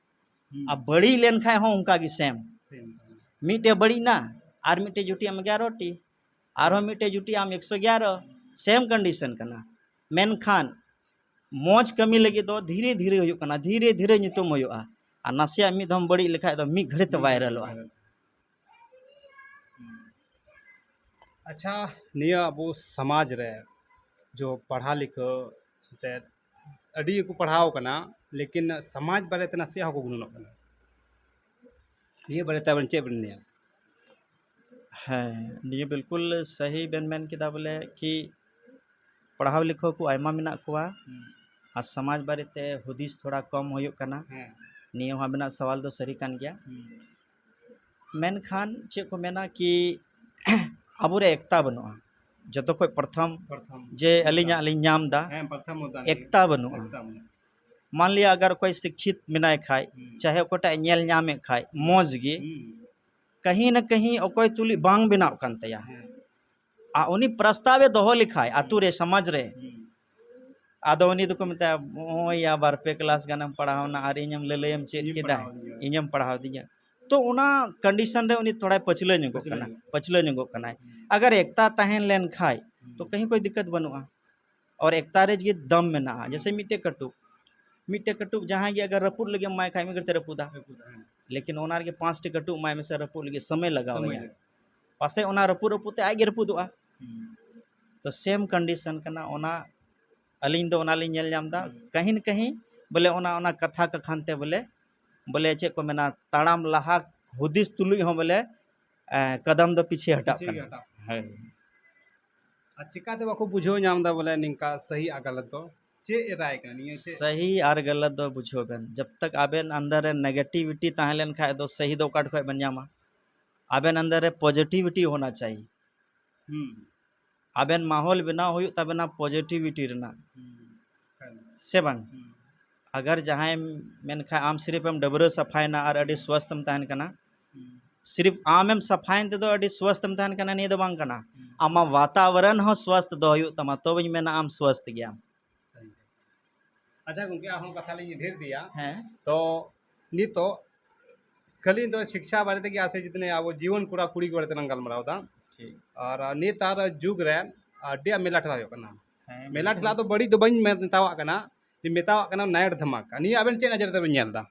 ᱦᱩᱸ᱾ ᱟᱨ ᱵᱟᱹᱲᱤᱡ ᱞᱮᱱᱠᱷᱟᱡ ᱦᱚᱸ ᱚᱱᱠᱟ ᱜᱮ ᱥᱮᱢ᱾ ᱥᱮᱢ᱾ ᱢᱤᱫᱴᱮᱡ ᱵᱟᱹᱲᱤᱡ ᱱᱟ, ᱟᱨ ᱢᱤᱫᱴᱮᱡ ᱡᱩᱴᱤ ᱟᱢ ᱮᱜᱟᱨᱚ ᱴᱤ, ᱟᱨᱦᱚᱸ ᱢᱤᱫᱴᱮᱡ ᱡᱩᱴᱤ ᱟᱢ ᱮᱠᱥᱚ ᱮᱜᱟᱨᱚ, ᱥᱮᱢ ᱠᱚᱱᱰᱤᱥᱚᱱ ᱠᱟᱱᱟ᱾ ᱢᱮᱱᱠᱷᱟᱱ ᱢᱚᱡᱽ ᱠᱟᱹᱢᱤ ᱞᱟᱹᱜᱤᱫ ᱫᱚ ᱫᱷᱤᱨᱮ ᱫᱷᱤᱨᱮ ᱦᱩᱭᱩᱜ ᱠᱟᱱᱟ, ᱫᱷᱤᱨᱮ ᱫᱷᱤᱨᱮ ᱧᱩᱛᱩᱢ ᱦᱩᱭᱩᱜᱼᱟ᱾ ᱟᱨ ᱱᱟᱥᱮᱭᱟᱜ ᱢᱤᱫ ᱫᱷᱟᱣ ᱵᱟᱹᱲᱤᱡ ᱞᱮᱠᱷᱟᱡ ᱫᱚ ᱢᱤᱫ ᱜᱷᱟᱹᱲᱤ ᱛᱮ ᱵᱷᱟᱭᱨᱟᱞᱚᱜᱼᱟ᱾ ᱟᱪᱪᱷᱟ, ᱱᱤᱭᱟᱹ ᱟᱵᱚ ᱥᱚᱢᱟᱡᱽ ᱨᱮ ᱡᱚ ᱯᱟᱲᱦᱟᱣ ᱞᱤᱠᱷᱟᱹ ᱮᱱᱛᱮᱫ ᱟᱹᱰᱤ ᱜᱮᱠᱚ ᱯᱟᱲᱦᱟᱣ ᱠᱟᱱᱟ, ᱞᱮᱠᱤᱱ ᱥᱚᱢᱟᱡᱽ ᱵᱟᱨᱮᱛᱮ ᱱᱟᱥᱮᱭᱟᱜ ᱦᱚᱸᱠᱚ ᱜᱩᱱᱟᱹᱱᱚᱜ ᱠᱟᱱᱟ᱾ ᱱᱤᱭᱟᱹ ᱵᱟᱨᱮᱛᱮ ᱟᱵᱮᱱ ᱪᱮᱫ ᱵᱮᱱ ᱞᱟᱹᱭᱟ? ᱦᱮᱸ, ᱱᱤᱭᱟᱹ ᱵᱤᱞᱠᱩᱞ ᱥᱟᱹᱦᱤ ᱵᱮᱱ ᱢᱮᱱ ᱠᱮᱫᱟ, ᱵᱚᱞᱮ ᱠᱤ ᱯᱟᱲᱦᱟᱣ ᱞᱮᱠᱷᱚ ᱠᱚ ᱟᱭᱢᱟ ᱢᱮᱱᱟᱜ ᱠᱚᱣᱟ, ᱦᱩᱸ᱾ ᱟᱨ ᱥᱚᱢᱟᱡᱽ ᱵᱟᱨᱮᱛᱮ ᱦᱩᱫᱤᱥ ᱛᱷᱚᱲᱟ ᱠᱚᱢ ᱦᱩᱭᱩᱜ ᱠᱟᱱᱟ᱾ ᱦᱮᱸ᱾ ᱱᱤᱭᱟᱹ ᱦᱚᱸ ᱟᱵᱮᱱᱟᱜ ᱥᱟᱣᱟᱞ ᱫᱚ ᱥᱟᱹᱨᱤ ᱠᱟᱱ ᱜᱮᱭᱟ᱾ ᱦᱩᱸ᱾ ᱢᱮᱱᱠᱷᱟᱱ ᱪᱮᱫ ᱠᱚ ᱢᱮᱱᱟ ᱠᱤ ᱟᱵᱚᱨᱮ ᱮᱠᱛᱟ ᱵᱟᱹᱱᱩᱜᱼᱟ᱾ ᱡᱚᱛᱚ ᱠᱷᱚᱡ ᱯᱨᱚᱛᱷᱚᱢ ᱯᱨᱚᱛᱷᱚᱢ᱾ ᱡᱮ ᱟᱹᱞᱤᱧᱟᱜ ᱞᱤᱧ ᱧᱟᱢ ᱮᱫᱟ, ᱦᱮᱸ, ᱯᱨᱚᱛᱷᱚᱢ ᱢᱩᱫᱽᱫᱟ ᱮᱠᱛᱟ ᱵᱟᱹᱱᱩᱜᱼᱟ᱾ ᱮᱠᱛᱟ ᱵᱟᱹᱱᱩᱜᱼᱟ᱾ ᱢᱟᱱ ᱞᱤᱭᱟ ᱟᱜᱟᱨ ᱚᱠᱚᱭ ᱥᱤᱠᱪᱷᱤᱛ ᱢᱮᱱᱟᱭ ᱠᱷᱟᱡ, ᱦᱩᱸ᱾ ᱪᱟᱦᱮ ᱚᱠᱚᱭᱴᱟᱜ ᱧᱮᱞ ᱧᱟᱢᱮᱫ ᱠᱷᱟᱡ, ᱦᱩᱸ᱾ ᱢᱚᱡᱽ ᱜᱮ, ᱦᱩᱸ᱾ ᱠᱟᱹᱦᱤ ᱱᱟ ᱠᱟᱹᱦᱤ ᱚᱠᱚᱭ ᱛᱩᱞᱩᱡ ᱵᱟᱝ ᱵᱮᱱᱟᱣ ᱠᱟᱱ ᱛᱟᱭᱟ᱾ ᱦᱮᱸ᱾ ᱟᱨ ᱩᱱᱤ ᱯᱨᱚᱥᱛᱟᱵ ᱮ ᱫᱚᱦᱚ ᱞᱮᱠᱷᱟᱡ ᱟᱛᱳ ᱨᱮ, ᱥᱚᱢᱟᱡᱽ ᱨᱮ, ᱦᱩᱸ᱾ ᱟᱫᱚ ᱩᱱᱤ ᱫᱚᱠᱚ ᱢᱮᱛᱟᱭᱟ, "ᱱᱚᱜᱼᱚᱭ ᱭᱟ, ᱵᱟᱨ ᱯᱮ ᱠᱞᱟᱥ ᱜᱟᱱᱮᱢ ᱯᱟᱲᱦᱟᱣᱱᱟ ᱟᱨ ᱤᱧᱮᱢ ᱞᱟᱹᱞᱟᱹᱭᱮᱢ ᱪᱮᱫ ᱤᱧᱮᱢ ᱠᱮᱫᱟ, ᱯᱟᱲᱦᱟᱣ ᱫᱤᱧᱟ᱾ ᱤᱧᱮᱢ ᱯᱟᱲᱦᱟᱣ ᱫᱤᱧᱟ᱾" ᱛᱚ ᱚᱱᱟ ᱠᱚᱱᱰᱤᱥᱚᱱ ᱨᱮ ᱩᱱᱤ ᱛᱷᱚᱲᱟᱭ ᱯᱟᱹᱪᱷᱞᱟᱹ ᱧᱚᱜᱚᱜ ᱯᱟᱹᱪᱷᱞᱟᱹ ᱠᱟᱱᱟ, ᱧᱚᱜᱚᱜ᱾ ᱯᱟᱹᱪᱷᱞᱟᱹ ᱧᱚᱜᱚᱜ ᱠᱟᱱᱟᱭ᱾ ᱦᱩᱸ᱾ ᱟᱜᱟᱨ ᱮᱠᱛᱟ ᱛᱟᱦᱮᱸ ᱞᱮᱱ ᱠᱷᱟᱡ, ᱦᱩᱸ᱾ ᱛᱚ ᱠᱟᱹᱦᱤ ᱠᱳᱭ ᱫᱤᱠᱠᱟᱛ ᱵᱟᱹᱱᱩᱜᱼᱟ᱾ ᱟᱨ ᱮᱠᱛᱟ ᱨᱮ ᱡᱮ ᱫᱟᱢ ᱢᱮᱱᱟᱜᱼᱟ, ᱡᱮᱥᱮ ᱢᱤᱫᱴᱮᱡ ᱠᱟᱹᱴᱩᱵ, ᱢᱤᱫᱴᱮᱡ ᱠᱟᱹᱴᱩᱵ ᱡᱟᱦᱟᱸᱭ ᱜᱮ ᱟᱜᱟᱨ ᱨᱟᱹᱯᱩᱫ ᱞᱟᱹᱜᱤᱫ ᱮᱢᱟᱭ ᱠᱷᱟᱡ, ᱢᱤᱫ ᱜᱷᱟᱹᱲᱤᱡ ᱛᱮ ᱨᱟᱹᱯᱩᱫᱟ᱾ ᱨᱟᱹᱯᱩᱫᱟ, ᱦᱮᱸ᱾ ᱞᱮᱠᱤᱱ ᱚᱱᱟ ᱨᱮᱜᱮ ᱯᱟᱸᱪᱴᱤ ᱠᱟᱹᱴᱩᱵ ᱮᱢᱟᱭ ᱢᱮᱥᱮ, ᱨᱟᱹᱯᱩᱫ ᱞᱟᱹᱜᱤᱫ ᱥᱚᱢᱚᱭ ᱞᱟᱜᱟᱣ ᱥᱚᱢᱚᱭ ᱟᱭᱟ᱾ ᱞᱟᱜᱟᱜᱼᱟ᱾ ᱯᱟᱥᱮᱡ ᱚᱱᱟ ᱨᱟᱹᱯᱩᱫ ᱨᱟᱹᱯᱩᱫ ᱛᱮ ᱟᱡ ᱜᱮ ᱨᱟᱹᱯᱩᱫᱚᱜᱼᱟ᱾ ᱦᱩᱸ᱾ ᱛᱚ ᱥᱮᱢ ᱠᱚᱱᱰᱤᱥᱚᱱ ᱠᱟᱱᱟ ᱚᱱᱟ᱾ ᱟᱹᱞᱤᱧ ᱫᱚ ᱚᱱᱟ ᱞᱤᱧ ᱧᱮᱞ ᱧᱟᱢ ᱮᱫᱟ᱾ ᱦᱩᱸ᱾ ᱠᱟᱹᱦᱤ ᱱᱟ ᱠᱟᱹᱦᱤ ᱵᱚᱞᱮ ᱚᱱᱟ, ᱚᱱᱟ ᱠᱟᱛᱷᱟ ᱠᱟᱠᱷᱟᱱ ᱛᱮ ᱵᱚᱞᱮ, ᱵᱚᱞᱮ ᱪᱮᱫ ᱠᱚ ᱢᱮᱱᱟ, ᱛᱟᱲᱟᱢ ᱞᱟᱦᱟ ᱦᱩᱫᱤᱥ ᱛᱩᱞᱩᱡ ᱦᱚᱸ ᱵᱚᱞᱮ, ᱮ, ᱠᱟᱫᱟᱢ ᱫᱚ ᱯᱤᱪᱷᱮ ᱦᱟᱴᱟᱜ ᱯᱤᱪᱷᱮ ᱜᱮ ᱠᱟᱱᱟ᱾ ᱦᱟᱴᱟᱜ᱾ ᱦᱳᱭ᱾ ᱟᱨ ᱪᱤᱠᱟᱛᱮ ᱵᱟᱠᱚ ᱵᱩᱡᱷᱟᱹᱣ ᱧᱟᱢ ᱮᱫᱟ ᱵᱚᱞᱮ ᱱᱤᱝᱠᱟ ᱥᱟᱹᱦᱤ ᱟᱨ ᱜᱟᱞᱟᱛ ᱫᱚ? ᱪᱮᱫ ᱮ ᱨᱟᱭ ᱠᱟᱱᱟ ᱱᱤᱭᱟᱹ ᱪᱮᱫ? ᱥᱟᱹᱦᱤ ᱟᱨ ᱜᱟᱞᱟᱛ ᱫᱚ ᱵᱩᱡᱷᱟᱹᱣ ᱵᱮᱱ, ᱡᱟᱵ ᱛᱟᱠ ᱟᱵᱮᱱ ᱟᱱᱫᱟᱨ ᱨᱮ ᱱᱮᱜᱮᱴᱤᱵᱷᱤᱴᱤ ᱛᱟᱦᱮᱸ ᱞᱮᱱ ᱠᱷᱟᱡ ᱫᱚ ᱥᱟᱹᱦᱤ ᱫᱚ ᱚᱠᱟ ᱴᱷᱮᱡ ᱠᱷᱚᱡ ᱵᱮᱱ ᱧᱟᱢᱟ? ᱟᱵᱮᱱ ᱟᱱᱫᱟᱨ ᱨᱮ ᱯᱚᱡᱤᱴᱤᱵᱷᱤᱴᱤ ᱦᱳᱱᱟ ᱪᱟᱦᱤᱭᱮ᱾ ᱦᱩᱸ᱾ ᱟᱵᱮᱱ ᱢᱟᱦᱚᱞ ᱵᱮᱱᱟᱣ ᱦᱩᱭᱩᱜ ᱛᱟᱵᱮᱱᱟ ᱯᱚᱡᱤᱴᱤᱵᱷᱤᱴᱤ ᱨᱮᱱᱟᱜ, ᱦᱩᱸ᱾ ᱥᱮ ᱵᱟᱝ? ᱦᱩᱸ᱾ ᱟᱜᱟᱨ ᱡᱟᱦᱟᱸᱭ ᱢᱮᱱᱠᱷᱟᱱ ᱟᱢ ᱥᱤᱨᱯ ᱮᱢ ᱰᱟᱹᱵᱽᱨᱟᱹ ᱥᱟᱯᱷᱟᱭᱮᱱᱟ ᱟᱨ ᱟᱹᱰᱤ ᱦᱩᱸ᱾ ᱥᱣᱟᱥᱛᱷ ᱮᱢ ᱛᱟᱦᱮᱱ ᱠᱟᱱᱟ, ᱦᱩᱸ᱾ ᱥᱤᱨᱯ ᱟᱢᱮᱢ ᱥᱟᱯᱷᱟᱭᱮᱱ ᱛᱮᱫᱚ ᱟᱹᱰᱤ ᱥᱣᱟᱥᱛᱷ ᱮᱢ ᱛᱟᱦᱮᱱ ᱠᱟᱱᱟ, ᱱᱤᱭᱟᱹ ᱫᱚ ᱵᱟᱝ ᱠᱟᱱᱟ᱾ ᱦᱩᱸ᱾ ᱟᱢᱟᱜ ᱣᱟᱛᱟᱵᱚᱨᱚᱱ ᱦᱚᱸ ᱥᱣᱟᱥᱛᱷ ᱫᱚᱦᱚ ᱦᱩᱭᱩᱜ ᱛᱟᱢᱟ, ᱛᱚᱵᱮᱧ ᱢᱮᱱᱟ ᱟᱢ ᱥᱣᱟᱥᱛᱷ ᱜᱮᱭᱟᱢ᱾ ᱥᱟᱹᱦᱤ᱾ ᱟᱪᱪᱷᱟ ᱜᱚᱝᱠᱮ, ᱟᱨᱦᱚᱸ ᱠᱟᱛᱷᱟ ᱞᱤᱧ ᱰᱷᱮᱨ ᱤᱫᱤᱭᱟ᱾ ᱦᱮᱸ᱾ ᱛᱚ ᱱᱤᱛᱚᱜ ᱠᱷᱟᱹᱞᱤ ᱫᱚ ᱥᱤᱠᱪᱷᱟ ᱵᱟᱨᱮ ᱛᱮᱜᱮ ᱟᱥᱮ ᱡᱤᱛᱱᱮ ᱟᱵᱚ ᱡᱤᱵᱚᱱ ᱠᱚᱲᱟ ᱠᱩᱲᱤ ᱵᱟᱨᱮ ᱛᱮᱞᱟᱝ ᱜᱟᱞᱢᱟᱨᱟᱣ ᱮᱫᱟ᱾ ᱴᱷᱤᱠ᱾ ᱟᱨ ᱱᱮᱛᱟᱨ ᱡᱩᱜᱽ ᱨᱮ ᱟᱹᱰᱤ ᱟᱸᱴ ᱢᱮᱞᱟ ᱴᱷᱮᱞᱟ ᱦᱩᱭᱩᱜ ᱠᱟᱱᱟ᱾ ᱦᱮᱸ, ᱢᱮᱞᱟ ᱵᱤᱞᱠᱩᱞ᱾ ᱴᱷᱮᱞᱟ ᱫᱚ ᱵᱟᱹᱲᱤᱡ ᱫᱚ ᱵᱟᱹᱧ ᱢᱮᱛᱟᱣᱟᱜ ᱠᱟᱱᱟ, ᱡᱮ ᱢᱮᱛᱟᱣᱟᱜ ᱠᱟᱱᱟ ᱱᱟᱭᱤᱴ ᱫᱷᱟᱢᱟᱠᱟ᱾ ᱱᱤᱭᱟᱹ ᱟᱵᱮᱱ ᱪᱮᱫ ᱱᱚᱡᱚᱨ ᱛᱮᱵᱮᱱ ᱧᱮᱞ ᱮᱫᱟ?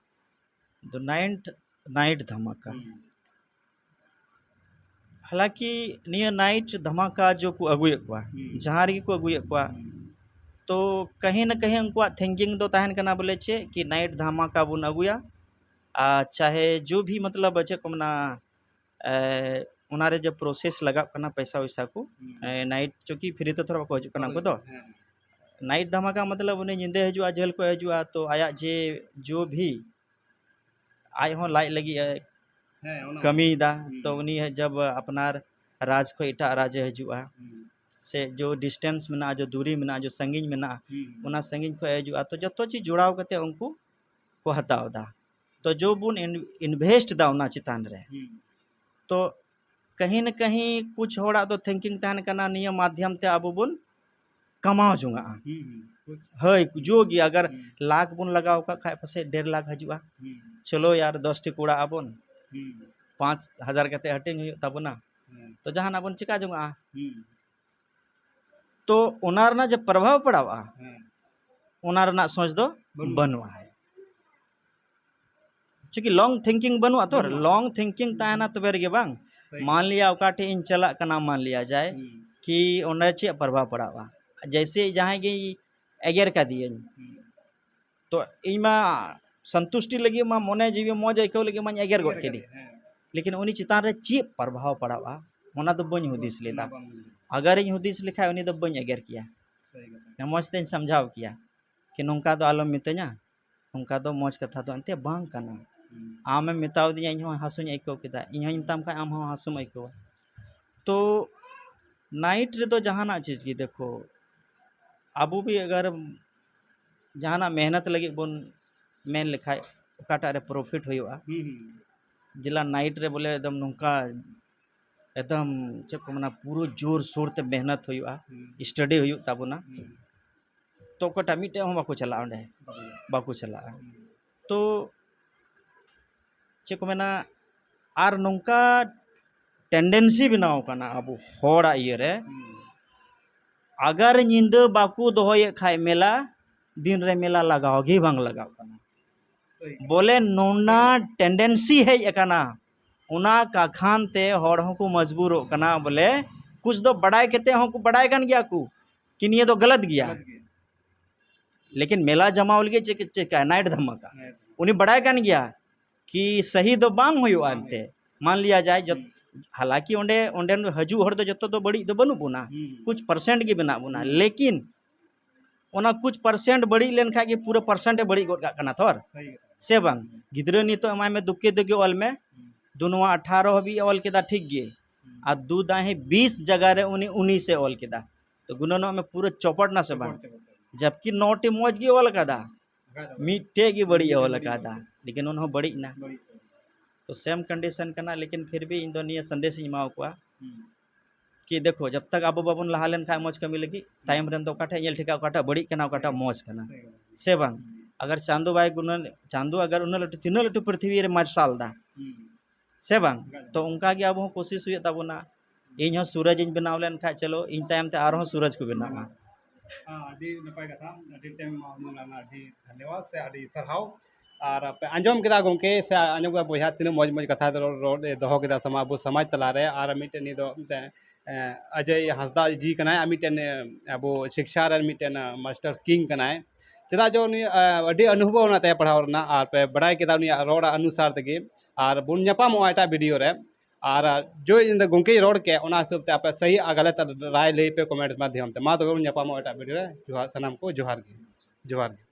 ᱫᱚ ᱱᱟᱭᱤᱴ, ᱱᱟᱭᱤᱴ ᱫᱷᱟᱢᱟᱠᱟ᱾ ᱦᱩᱸ᱾ ᱦᱟᱞᱟᱸᱠᱤ ᱱᱤᱭᱟᱹ ᱱᱟᱭᱤᱴ ᱫᱷᱟᱢᱟᱠᱟ ᱡᱚ ᱠᱚ ᱟᱹᱜᱩᱭᱮᱫ ᱠᱚᱣᱟ, ᱦᱩᱸ᱾ ᱡᱟᱦᱟᱸ ᱨᱮᱜᱮ ᱠᱚ ᱟᱹᱜᱩᱭᱮᱫ ᱠᱚᱣᱟ, ᱦᱩᱸ᱾ ᱛᱚ ᱠᱟᱹᱦᱤ ᱱᱟ ᱠᱟᱹᱦᱤ ᱩᱱᱠᱩᱣᱟᱜ ᱛᱷᱤᱝᱠᱤᱝ ᱫᱚ ᱛᱟᱦᱮᱱ ᱠᱟᱱᱟ ᱵᱚᱞᱮ ᱪᱮᱫ ᱠᱤ ᱱᱟᱭᱤᱴ ᱫᱷᱟᱢᱟᱠᱟ ᱵᱚᱱ ᱟᱹᱜᱩᱭᱟ, ᱟᱨ ᱪᱟᱦᱮ ᱡᱚ ᱵᱷᱤ ᱢᱚᱛᱞᱚᱵ ᱪᱮᱫ ᱠᱚ ᱢᱮᱱᱟ, ᱮ, ᱚᱱᱟᱨᱮ ᱡᱮ ᱯᱨᱚᱥᱮᱥ ᱞᱟᱜᱟᱜ ᱠᱟᱱᱟ ᱯᱚᱭᱥᱟ ᱣᱚᱭᱥᱟ ᱠᱚ, ᱦᱩᱸ᱾ ᱮ, ᱱᱟᱭᱤᱴ ᱪᱩᱸᱠᱤ ᱯᱷᱨᱤ ᱛᱮ ᱛᱷᱚᱲᱟ ᱵᱟᱠᱚ ᱦᱤᱡᱩᱜ ᱠᱟᱱᱟ ᱵᱟᱠᱚ ᱩᱱᱠᱩ ᱫᱚ᱾ ᱦᱤᱡᱩᱜ ᱠᱟᱱᱟ, ᱦᱮᱸ᱾ ᱱᱟᱭᱤᱴ ᱫᱷᱟᱢᱟᱠᱟ ᱢᱚᱛᱞᱚᱵ ᱩᱱᱤ ᱧᱤᱫᱟᱹ ᱦᱤᱡᱩᱜᱼᱟ, ᱡᱷᱟᱹᱞ ᱠᱷᱚᱱ ᱦᱤᱡᱩᱜᱼᱟ, ᱛᱚ ᱟᱭᱟᱜ ᱡᱮ ᱡᱚ ᱵᱷᱤ ᱟᱡ ᱦᱚᱸ ᱞᱟᱡ ᱞᱟᱹᱜᱤᱫ ᱮ ᱦᱮᱸ, ᱚᱱᱟ ᱠᱟᱹᱢᱤᱭᱮᱫᱟ, ᱦᱩᱸ᱾ ᱛᱚ ᱩᱱᱤ ᱡᱟᱵ ᱟᱯᱱᱟᱨ ᱨᱟᱡᱽ ᱠᱷᱚᱱ ᱮᱴᱟᱜ ᱨᱟᱡᱽ ᱮ ᱦᱤᱡᱩᱜᱼᱟ, ᱦᱩᱸ᱾ ᱥᱮ ᱡᱚ ᱰᱤᱥᱴᱮᱱᱥ ᱢᱮᱱᱟᱜᱼᱟ, ᱡᱚ ᱫᱩᱨᱤ ᱢᱮᱱᱟᱜᱼᱟ, ᱡᱚ ᱥᱟᱺᱜᱤᱧ ᱢᱮᱱᱟᱜᱼᱟ, ᱦᱩᱸ᱾ ᱚᱱᱟ ᱥᱟᱺᱜᱤᱧ ᱠᱷᱚᱱ ᱮ ᱦᱤᱡᱩᱜᱼᱟ, ᱛᱚ ᱡᱚᱛᱚ ᱪᱤᱡᱽ ᱡᱚᱲᱟᱣ ᱠᱟᱛᱮ ᱩᱱᱠᱩ ᱠᱚ ᱦᱟᱛᱟᱣ ᱮᱫᱟ᱾ ᱛᱚ ᱡᱚ ᱵᱚᱱ ᱤᱱ-, ᱤᱱᱵᱷᱮᱥᱴ ᱮᱫᱟ ᱚᱱᱟ ᱪᱮᱛᱟᱱ ᱨᱮ, ᱦᱩᱸ᱾ ᱛᱚ ᱠᱟᱹᱦᱤ ᱱᱟ ᱠᱟᱹᱦᱤ ᱠᱩᱪ ᱦᱚᱲᱟᱜ ᱫᱚ ᱛᱷᱤᱝᱠᱤᱝ ᱛᱟᱦᱮᱱ ᱠᱟᱱᱟ ᱱᱤᱭᱟᱹ ᱢᱟᱫᱽᱫᱷᱚᱢ ᱛᱮ ᱟᱵᱚ ᱵᱚᱱ ᱠᱟᱢᱟᱣ ᱡᱚᱝᱟᱜᱼᱟ᱾ ᱦᱩᱸ, ᱦᱩᱸ, ᱠᱩᱪ᱾ ᱦᱳᱭ, ᱡᱚ ᱜᱮ, ᱟᱜᱟᱨ ᱦᱩᱸ᱾ ᱞᱟᱠᱷ ᱵᱚᱱ ᱞᱟᱜᱟᱣ ᱠᱟᱜ ᱠᱷᱟᱡ ᱯᱟᱥᱮᱡ ᱰᱮᱲ ᱞᱟᱠᱷ ᱦᱤᱡᱩᱜᱼᱟ᱾ ᱦᱩᱸ᱾ ᱪᱚᱞᱚ ᱭᱟᱨ, ᱫᱚᱥ ᱴᱤ ᱠᱚᱲᱟ ᱟᱵᱚᱱ, ᱦᱩᱸ᱾ ᱯᱟᱸᱪ ᱦᱟᱡᱟᱨ ᱠᱟᱛᱮ ᱦᱟᱹᱴᱤᱧ ᱦᱩᱭᱩᱜ ᱛᱟᱵᱚᱱᱟ᱾ ᱦᱮᱸ᱾ ᱛᱚ ᱡᱟᱦᱟᱱᱟᱜ ᱵᱚᱱ ᱪᱮᱠᱟ ᱡᱚᱝᱟᱜᱼᱟ᱾ ᱦᱩᱸ᱾ ᱛᱚ ᱚᱱᱟ ᱨᱮᱱᱟᱜ ᱡᱮ ᱯᱨᱚᱵᱷᱟᱵᱽ ᱯᱟᱲᱟᱣᱼᱟ, ᱦᱮᱸ᱾ ᱚᱱᱟ ᱨᱮᱱᱟᱜ ᱥᱚᱪ ᱫᱚ ᱵᱟᱹᱱᱩᱜᱼᱟ᱾ ᱵᱟᱹᱱᱩᱜᱼᱟ᱾ ᱪᱩᱸᱠᱤ ᱞᱚᱝ ᱛᱷᱤᱝᱠᱤᱝ ᱵᱟᱹᱱᱩᱜᱼᱟ ᱛᱚ, ᱵᱟᱹᱱᱩᱜᱼᱟ᱾ ᱞᱚᱝ ᱛᱷᱤᱝᱠᱤᱝ ᱛᱟᱦᱮᱱᱟ ᱛᱚᱵᱮ ᱨᱮᱜᱮ ᱵᱟᱝ᱾ ᱥᱟᱹᱦᱤ᱾ ᱢᱟᱱ ᱞᱤᱭᱟ ᱚᱠᱟ ᱴᱷᱮᱡ ᱤᱧ ᱪᱟᱞᱟᱜ ᱠᱟᱱᱟ, ᱢᱟᱱ ᱞᱤᱭᱟ ᱡᱟᱭ ᱦᱩᱸ᱾ ᱠᱤ ᱚᱸᱰᱮ ᱪᱮᱫ ᱯᱨᱚᱵᱷᱟᱵᱽ ᱯᱟᱲᱟᱜᱼᱟ᱾ ᱡᱮᱭᱥᱮ ᱡᱟᱦᱟᱸᱭ ᱜᱮ ᱮᱜᱮᱨ ᱠᱟᱫᱤᱭᱟᱹᱧ, ᱦᱩᱸ᱾ ᱛᱚ ᱤᱧ ᱢᱟ ᱥᱚᱱᱛᱩᱥᱴᱤ ᱞᱟᱹᱜᱤᱫ ᱢᱟ, ᱢᱚᱱᱮ ᱡᱤᱣᱤ ᱢᱚᱡᱽ ᱟᱹᱭᱠᱟᱹᱣ ᱞᱟᱹᱜᱤᱫ ᱢᱟᱧ ᱮᱜᱮᱨ ᱜᱚᱫ ᱮᱜᱮᱨ ᱠᱮᱫᱮ᱾ ᱠᱟᱫᱮ, ᱦᱮᱸ᱾ ᱞᱮᱠᱤᱱ ᱩᱱᱤ ᱪᱮᱛᱟᱱ ᱨᱮ ᱪᱮᱫ ᱯᱨᱚᱵᱷᱟᱵᱽ ᱯᱟᱲᱟᱜᱼᱟ, ᱚᱱᱟ ᱫᱚ ᱵᱟᱹᱧ ᱦᱩᱫᱤᱥ ᱞᱮᱫᱟ᱾ ᱚᱱᱟ ᱵᱟᱢ ᱦᱩᱫᱤᱥ ᱞᱮᱫᱟ᱾ ᱟᱜᱟᱨᱤᱧ ᱦᱩᱫᱤᱥ ᱞᱮᱠᱷᱟᱡ ᱩᱱᱤ ᱫᱚ ᱵᱟᱹᱧ ᱮᱜᱮᱨ ᱠᱮᱭᱟ᱾ ᱥᱟᱹᱦᱤ ᱠᱟᱛᱷᱟ᱾ ᱢᱚᱡᱽ ᱛᱮᱧ ᱥᱟᱢᱡᱷᱟᱣ ᱠᱮᱭᱟ ᱠᱤ ᱱᱚᱝᱠᱟ ᱫᱚ ᱟᱞᱚᱢ ᱢᱤᱛᱟᱹᱧᱟ, ᱱᱚᱝᱠᱟ ᱫᱚ ᱢᱚᱡᱽ ᱠᱟᱛᱷᱟ ᱫᱚ ᱮᱱᱛᱮ ᱵᱟᱝ ᱠᱟᱱᱟ᱾ ᱦᱩᱸ᱾ ᱟᱢᱮᱢ ᱢᱮᱛᱟᱣ ᱫᱤᱧᱟ, ᱤᱧ ᱦᱚᱸ ᱦᱟᱹᱥᱩᱧ ᱟᱹᱭᱠᱟᱹᱣ ᱠᱮᱫᱟ, ᱤᱧ ᱦᱚᱸᱧ ᱢᱮᱛᱟᱢ ᱠᱷᱟᱡ ᱟᱢ ᱦᱚᱸ ᱦᱟᱹᱥᱩᱢ ᱟᱹᱭᱠᱟᱹᱣᱟ᱾ ᱛᱚ ᱱᱟᱭᱤᱴ ᱨᱮᱫᱚ ᱡᱟᱦᱟᱱᱟᱜ ᱪᱤᱡᱽ ᱜᱮ ᱫᱮᱠᱷᱳ, ᱟᱵᱚ ᱵᱤ ᱟᱜᱟᱨ ᱡᱟᱦᱟᱱᱟᱜ ᱢᱮᱦᱱᱚᱛ ᱞᱟᱹᱜᱤᱫ ᱵᱚᱱ ᱢᱮᱱ ᱞᱮᱠᱷᱟᱡ ᱚᱠᱟᱴᱟᱜ ᱨᱮ ᱯᱨᱚᱯᱷᱤᱴ ᱦᱩᱭᱩᱜᱼᱟ? ᱦᱩᱸ, ᱦᱩᱸ᱾ ᱡᱮᱞᱟ ᱱᱟᱭᱤᱴ ᱨᱮ ᱵᱚᱞᱮ ᱮᱠᱫᱚᱢ ᱱᱚᱝᱠᱟ, ᱮᱠᱫᱚᱢ ᱪᱮᱫ ᱠᱚ ᱢᱮᱱᱟ, ᱯᱩᱨᱟᱹ ᱡᱳᱨ ᱥᱳᱨ ᱛᱮ ᱢᱮᱦᱱᱚᱛ ᱦᱩᱭᱩᱜᱼᱟ, ᱦᱩᱸ᱾ ᱥᱴᱟᱰᱤ ᱦᱩᱭᱩᱜ ᱛᱟᱵᱚᱱᱟ᱾ ᱦᱩᱸ᱾ ᱛᱚ ᱚᱠᱚᱭᱴᱟᱜ ᱢᱤᱫᱴᱮᱡ ᱦᱚᱸ ᱵᱟᱠᱚ ᱪᱟᱞᱟᱜᱼᱟ ᱚᱸᱰᱮ, ᱵᱟᱠᱚ ᱪᱟᱞᱟᱜᱼᱟ᱾ ᱵᱟᱠᱚ ᱪᱟᱞᱟᱜᱼᱟ᱾ ᱦᱩᱸ᱾ ᱛᱚ ᱪᱮᱫ ᱠᱚ ᱢᱮᱱᱟ, ᱟᱨ ᱱᱚᱝᱠᱟ ᱴᱮᱱᱰᱮᱱᱥᱤ ᱵᱮᱱᱟᱣ ᱠᱟᱱᱟ ᱟᱵᱚ ᱦᱚᱲᱟᱜ ᱤᱭᱟᱹ ᱨᱮ, ᱦᱩᱸ᱾ ᱟᱜᱟᱨ ᱧᱤᱫᱟᱹ ᱵᱟᱠᱚ ᱫᱚᱦᱚᱭᱮᱫ ᱠᱷᱟᱡ ᱢᱮᱞᱟ, ᱫᱤᱱ ᱨᱮ ᱢᱮᱞᱟ ᱞᱟᱜᱟᱣ ᱜᱮ ᱵᱟᱝ ᱞᱟᱜᱟᱣ ᱠᱟᱱᱟ᱾ ᱥᱟᱹᱦᱤ᱾ ᱵᱚᱞᱮ ᱱᱚᱱᱟ ᱴᱮᱱᱰᱮᱱᱥᱤ ᱦᱮᱡ ᱟᱠᱟᱱᱟ, ᱚᱱᱟ ᱠᱟᱠᱷᱟᱱ ᱛᱮ ᱦᱚᱲ ᱦᱚᱸᱠᱚ ᱢᱚᱡᱽᱵᱩᱨᱚᱜ ᱠᱟᱱᱟ᱾ ᱵᱚᱞᱮ ᱠᱩᱪ ᱫᱚ ᱵᱟᱰᱟᱭ ᱠᱟᱛᱮ ᱦᱚᱸᱠᱚ ᱵᱟᱰᱟᱭ ᱠᱟᱱ ᱜᱮᱭᱟ ᱠᱚ ᱠᱤ ᱱᱤᱭᱟᱹ ᱫᱚ ᱜᱟᱞᱟᱛ ᱜᱮᱭᱟ, ᱜᱟᱞᱟᱛ ᱜᱮᱭᱟ᱾ ᱞᱮᱠᱤᱱ ᱢᱮᱞᱟ ᱡᱟᱢᱟᱣ ᱞᱟᱹᱜᱤᱫ ᱪᱮᱫ, ᱪᱮᱫ ᱪᱮᱠᱟ ᱱᱟᱭᱤᱴ ᱫᱷᱟᱢᱟᱠᱟ, ᱱᱟᱭᱤᱴ ᱫᱷᱟᱢᱟᱠᱟ᱾ ᱩᱱᱤ ᱵᱟᱰᱟᱭ ᱠᱟᱱ ᱜᱮᱭᱟ ᱠᱤ ᱥᱟᱹᱦᱤ ᱫᱚ ᱵᱟᱝ ᱦᱩᱭᱩᱜᱼᱟ ᱵᱟᱝ ᱮᱱᱛᱮ᱾ ᱦᱩᱭᱩᱜᱼᱟ᱾ ᱢᱟᱱ ᱞᱤᱭᱟ ᱡᱟᱭ ᱡᱚᱛ-, ᱦᱩᱸ᱾ ᱦᱟᱞᱟᱸᱠᱤ ᱚᱸᱰᱮ, ᱚᱸᱰᱮᱱ ᱦᱤᱡᱩᱜ ᱦᱚᱲ ᱫᱚ ᱡᱚᱛᱚ ᱫᱚ ᱵᱟᱹᱲᱤᱡ ᱫᱚ ᱵᱟᱹᱱᱩᱜ ᱵᱚᱱᱟ, ᱦᱩᱸ᱾ ᱠᱩᱪ ᱯᱟᱨᱥᱮᱱᱴ ᱜᱮ ᱢᱮᱱᱟᱜ ᱵᱚᱱᱟ, ᱦᱩᱸ᱾ ᱞᱮᱠᱤᱱ ᱚᱱᱟ ᱠᱩᱪ ᱯᱟᱨᱥᱮᱱᱴ ᱵᱟᱹᱲᱤᱡ ᱞᱮᱱᱠᱷᱟᱡ ᱜᱮ ᱯᱩᱨᱟᱹ ᱯᱟᱨᱥᱮᱱᱴ ᱮ ᱵᱟᱹᱲᱤᱡ ᱜᱚᱫ ᱠᱟᱜ ᱠᱟᱱᱟ ᱛᱷᱚᱨ, ᱥᱟᱹᱦᱤ ᱠᱟᱛᱷᱟ᱾ ᱥᱮ ᱵᱟᱝ? ᱦᱩᱸ᱾ ᱜᱤᱫᱽᱨᱟᱹ ᱱᱤᱛᱚᱜ ᱮᱢᱟᱭ ᱢᱮ ᱫᱩᱠᱮ ᱫᱩᱠᱮ ᱚᱞ ᱢᱮ, ᱦᱩᱸ᱾ ᱫᱩ ᱱᱚᱣᱟ ᱟᱴᱷᱟᱨᱚ ᱦᱟᱹᱵᱤᱡ ᱮ ᱚᱞ ᱠᱮᱫᱟ, ᱴᱷᱤᱠ ᱜᱮ, ᱦᱩᱸ᱾ ᱟᱨ ᱫᱩ ᱫᱟᱦᱮ ᱵᱤᱥ ᱡᱟᱭᱜᱟ ᱨᱮ ᱩᱱᱤ ᱩᱱᱤᱥ ᱮ ᱚᱞ ᱠᱮᱫᱟ, ᱛᱚ ᱜᱩᱱᱟᱹᱱᱚᱜ ᱢᱮ ᱯᱩᱨᱟᱹ ᱪᱚᱯᱚᱴ ᱱᱟ ᱥᱮ ᱵᱟᱝ? ᱪᱚᱯᱚᱴ, ᱪᱚᱯᱚᱴ, ᱪᱚᱯᱚᱴ᱾ ᱡᱟᱵᱠᱤ ᱱᱚᱴᱤ ᱢᱚᱡᱽ ᱜᱮ ᱚᱞ ᱠᱟᱫᱟ, ᱵᱟᱠᱷᱟᱡ ᱫᱚ ᱵᱟᱝ᱾ ᱢᱤᱫᱴᱮᱡ ᱜᱮ ᱵᱟᱹᱲᱤᱡ ᱮ ᱚᱞ ᱢᱤᱫᱴᱮᱡ ᱜᱮ ᱠᱟᱫᱟ, ᱵᱟᱹᱲᱤᱡ᱾ ᱞᱮᱠᱤᱱ ᱚᱱᱟ ᱦᱚᱸ ᱵᱟᱹᱲᱤᱡ ᱱᱟ᱾ ᱵᱟᱹᱲᱤᱡ᱾ ᱛᱚ ᱥᱮᱢ ᱠᱚᱱᱰᱤᱥᱚᱱ ᱠᱟᱱᱟ, ᱞᱮᱠᱤᱱ ᱯᱷᱤᱨ ᱵᱷᱤ ᱤᱧ ᱫᱚ ᱱᱤᱭᱟᱹ ᱥᱟᱸᱫᱮᱥ ᱤᱧ ᱮᱢᱟᱣ ᱠᱚᱣᱟ ᱦᱩᱸ᱾ ᱠᱤ ᱫᱮᱠᱷᱳ, ᱡᱟᱵ ᱛᱟᱠ ᱟᱵᱚ ᱵᱟᱵᱚᱱ ᱞᱟᱦᱟ ᱞᱮᱱ ᱠᱷᱟᱡ ᱢᱚᱡᱽ ᱠᱟᱹᱢᱤ ᱞᱟᱹᱜᱤᱫ, ᱦᱩᱸ᱾ ᱛᱟᱭᱚᱢ ᱨᱮᱱ ᱫᱚ ᱚᱠᱟ ᱴᱷᱮᱡ ᱧᱮᱞ ᱴᱷᱤᱠᱟ, ᱚᱠᱟᱴᱟᱜ ᱵᱟᱹᱲᱤᱡ ᱠᱟᱱᱟ, ᱚᱠᱟᱴᱟᱜ ᱢᱚᱡᱽ ᱠᱟᱱᱟ, ᱥᱮ ᱵᱟᱝ? ᱦᱩᱸ᱾ ᱟᱜᱟᱨ ᱪᱟᱸᱫᱳ ᱵᱟᱭ ᱜᱩᱱᱟᱹᱱ, ᱪᱟᱸᱫᱳ ᱟᱜᱟᱨ ᱩᱱᱟᱹᱜ ᱞᱟᱹᱴᱩ, ᱛᱤᱱᱟᱹᱜ ᱞᱟᱹᱴᱩ ᱯᱨᱤᱛᱷᱤᱵᱤ ᱨᱮ ᱢᱟᱨᱥᱟᱞ ᱫᱟ, ᱦᱩᱸ᱾ ᱥᱮ ᱵᱟᱝ? ᱛᱚ ᱚᱱᱠᱟ ᱜᱮ ᱟᱵᱚ ᱦᱚᱸ ᱠᱳᱥᱤᱥ ᱦᱩᱭᱩᱜ ᱛᱟᱵᱚᱱᱟ᱾ ᱤᱧ ᱦᱚᱸ ᱥᱩᱨᱚᱡᱽ ᱤᱧ ᱵᱮᱱᱟᱣ ᱞᱮᱱ ᱠᱷᱟᱡ, ᱪᱚᱞᱚ ᱤᱧ ᱛᱟᱭᱚᱢ ᱛᱮ ᱟᱨᱦᱚᱸ ᱥᱩᱨᱚᱡᱽ ᱠᱚ ᱵᱮᱱᱟᱜ ᱢᱟ᱾ ᱦᱮᱸ, ᱟᱹᱰᱤ ᱱᱟᱯᱟᱭ ᱠᱟᱛᱷᱟ, ᱟᱹᱰᱤ time ᱮᱢ ᱮᱢ ᱞᱟᱝᱟ, ᱟᱹᱰᱤ ᱫᱷᱚᱱᱭᱚᱵᱟᱫ ᱥᱮ ᱟᱹᱰᱤ ᱥᱟᱨᱦᱟᱣ᱾ ᱟᱨ ᱟᱯᱮ ᱟᱸᱡᱚᱢ ᱠᱮᱫᱟ ᱜᱚᱢᱠᱮ, ᱥᱮ ᱟᱸᱡᱚᱢ ᱠᱮᱫᱟ ᱵᱚᱭᱦᱟ, ᱛᱤᱱᱟᱹᱜ ᱢᱚᱡᱽ ᱢᱚᱡᱽ ᱠᱟᱛᱷᱟ ᱨᱚᱲ ᱨᱚᱲ ᱮ ᱫᱚᱦᱚ ᱠᱮᱫᱟ ᱥᱟᱢᱟ-, ᱟᱵᱚ ᱥᱚᱢᱟᱡᱽ ᱛᱟᱞᱟᱨᱮ᱾ ᱟᱨ ᱢᱤᱫᱴᱮᱱ ᱱᱤᱭᱟᱹ ᱫᱚ ᱢᱤᱫᱴᱮᱱ, ᱮᱸ, ᱚᱡᱚᱭ ᱦᱟᱸᱥᱫᱟ ᱡᱤ ᱠᱟᱱᱟᱭ, ᱟᱨ ᱢᱤᱫᱴᱮᱱ, ᱮᱸ, ᱟᱵᱚ ᱥᱤᱠᱥᱟ ᱨᱮᱱ ᱢᱤᱫᱴᱮᱱ, ᱮᱸ, master king ᱠᱟᱱᱟᱭ᱾ ᱪᱮᱫᱟᱜ ᱡᱮ ᱩᱱᱤ, ᱮᱸ, ᱟᱹᱰᱤ ᱚᱱᱩᱵᱷᱚᱵ ᱚᱱᱟ ᱛᱟᱭᱟ ᱯᱟᱲᱦᱟᱣ ᱨᱮᱱᱟᱜ, ᱟᱨ ᱯᱮ ᱵᱟᱲᱟᱭ ᱠᱮᱫᱟ ᱩᱱᱤᱭᱟᱜ ᱨᱚᱲ ᱚᱱᱩᱥᱟᱨ ᱛᱮᱜᱮ᱾ ᱟᱨ ᱵᱚᱱ ᱧᱟᱯᱟᱢᱚᱜᱼᱟ ᱮᱴᱟᱜ video ᱨᱮ᱾ ᱟᱨ ᱡᱚᱭ ᱤᱧ ᱫᱚ ᱜᱚᱢᱠᱮᱭ ᱨᱚᱲ ᱠᱮᱫ, ᱚᱱᱟ ᱦᱤᱥᱟᱹᱵ ᱛᱮ ᱟᱯᱮ ᱥᱟᱹᱦᱤ ᱟᱨ ᱜᱟᱞᱟᱛ ᱨᱟᱭ ᱞᱟᱹᱭ ᱯᱮ comment ᱢᱟᱫᱽᱫᱷᱚᱢ ᱛᱮ᱾ ᱢᱟ ᱛᱚᱵᱮ ᱵᱚᱱ ᱧᱟᱯᱟᱢᱚᱜᱼᱟ ᱮᱴᱟᱜ video ᱨᱮ᱾ ᱡᱚᱦᱟᱨ, ᱥᱟᱱᱟᱢ ᱠᱚ ᱡᱚᱦᱟᱨ ᱜᱮ, ᱡᱚᱦᱟᱨ ᱜᱮ᱾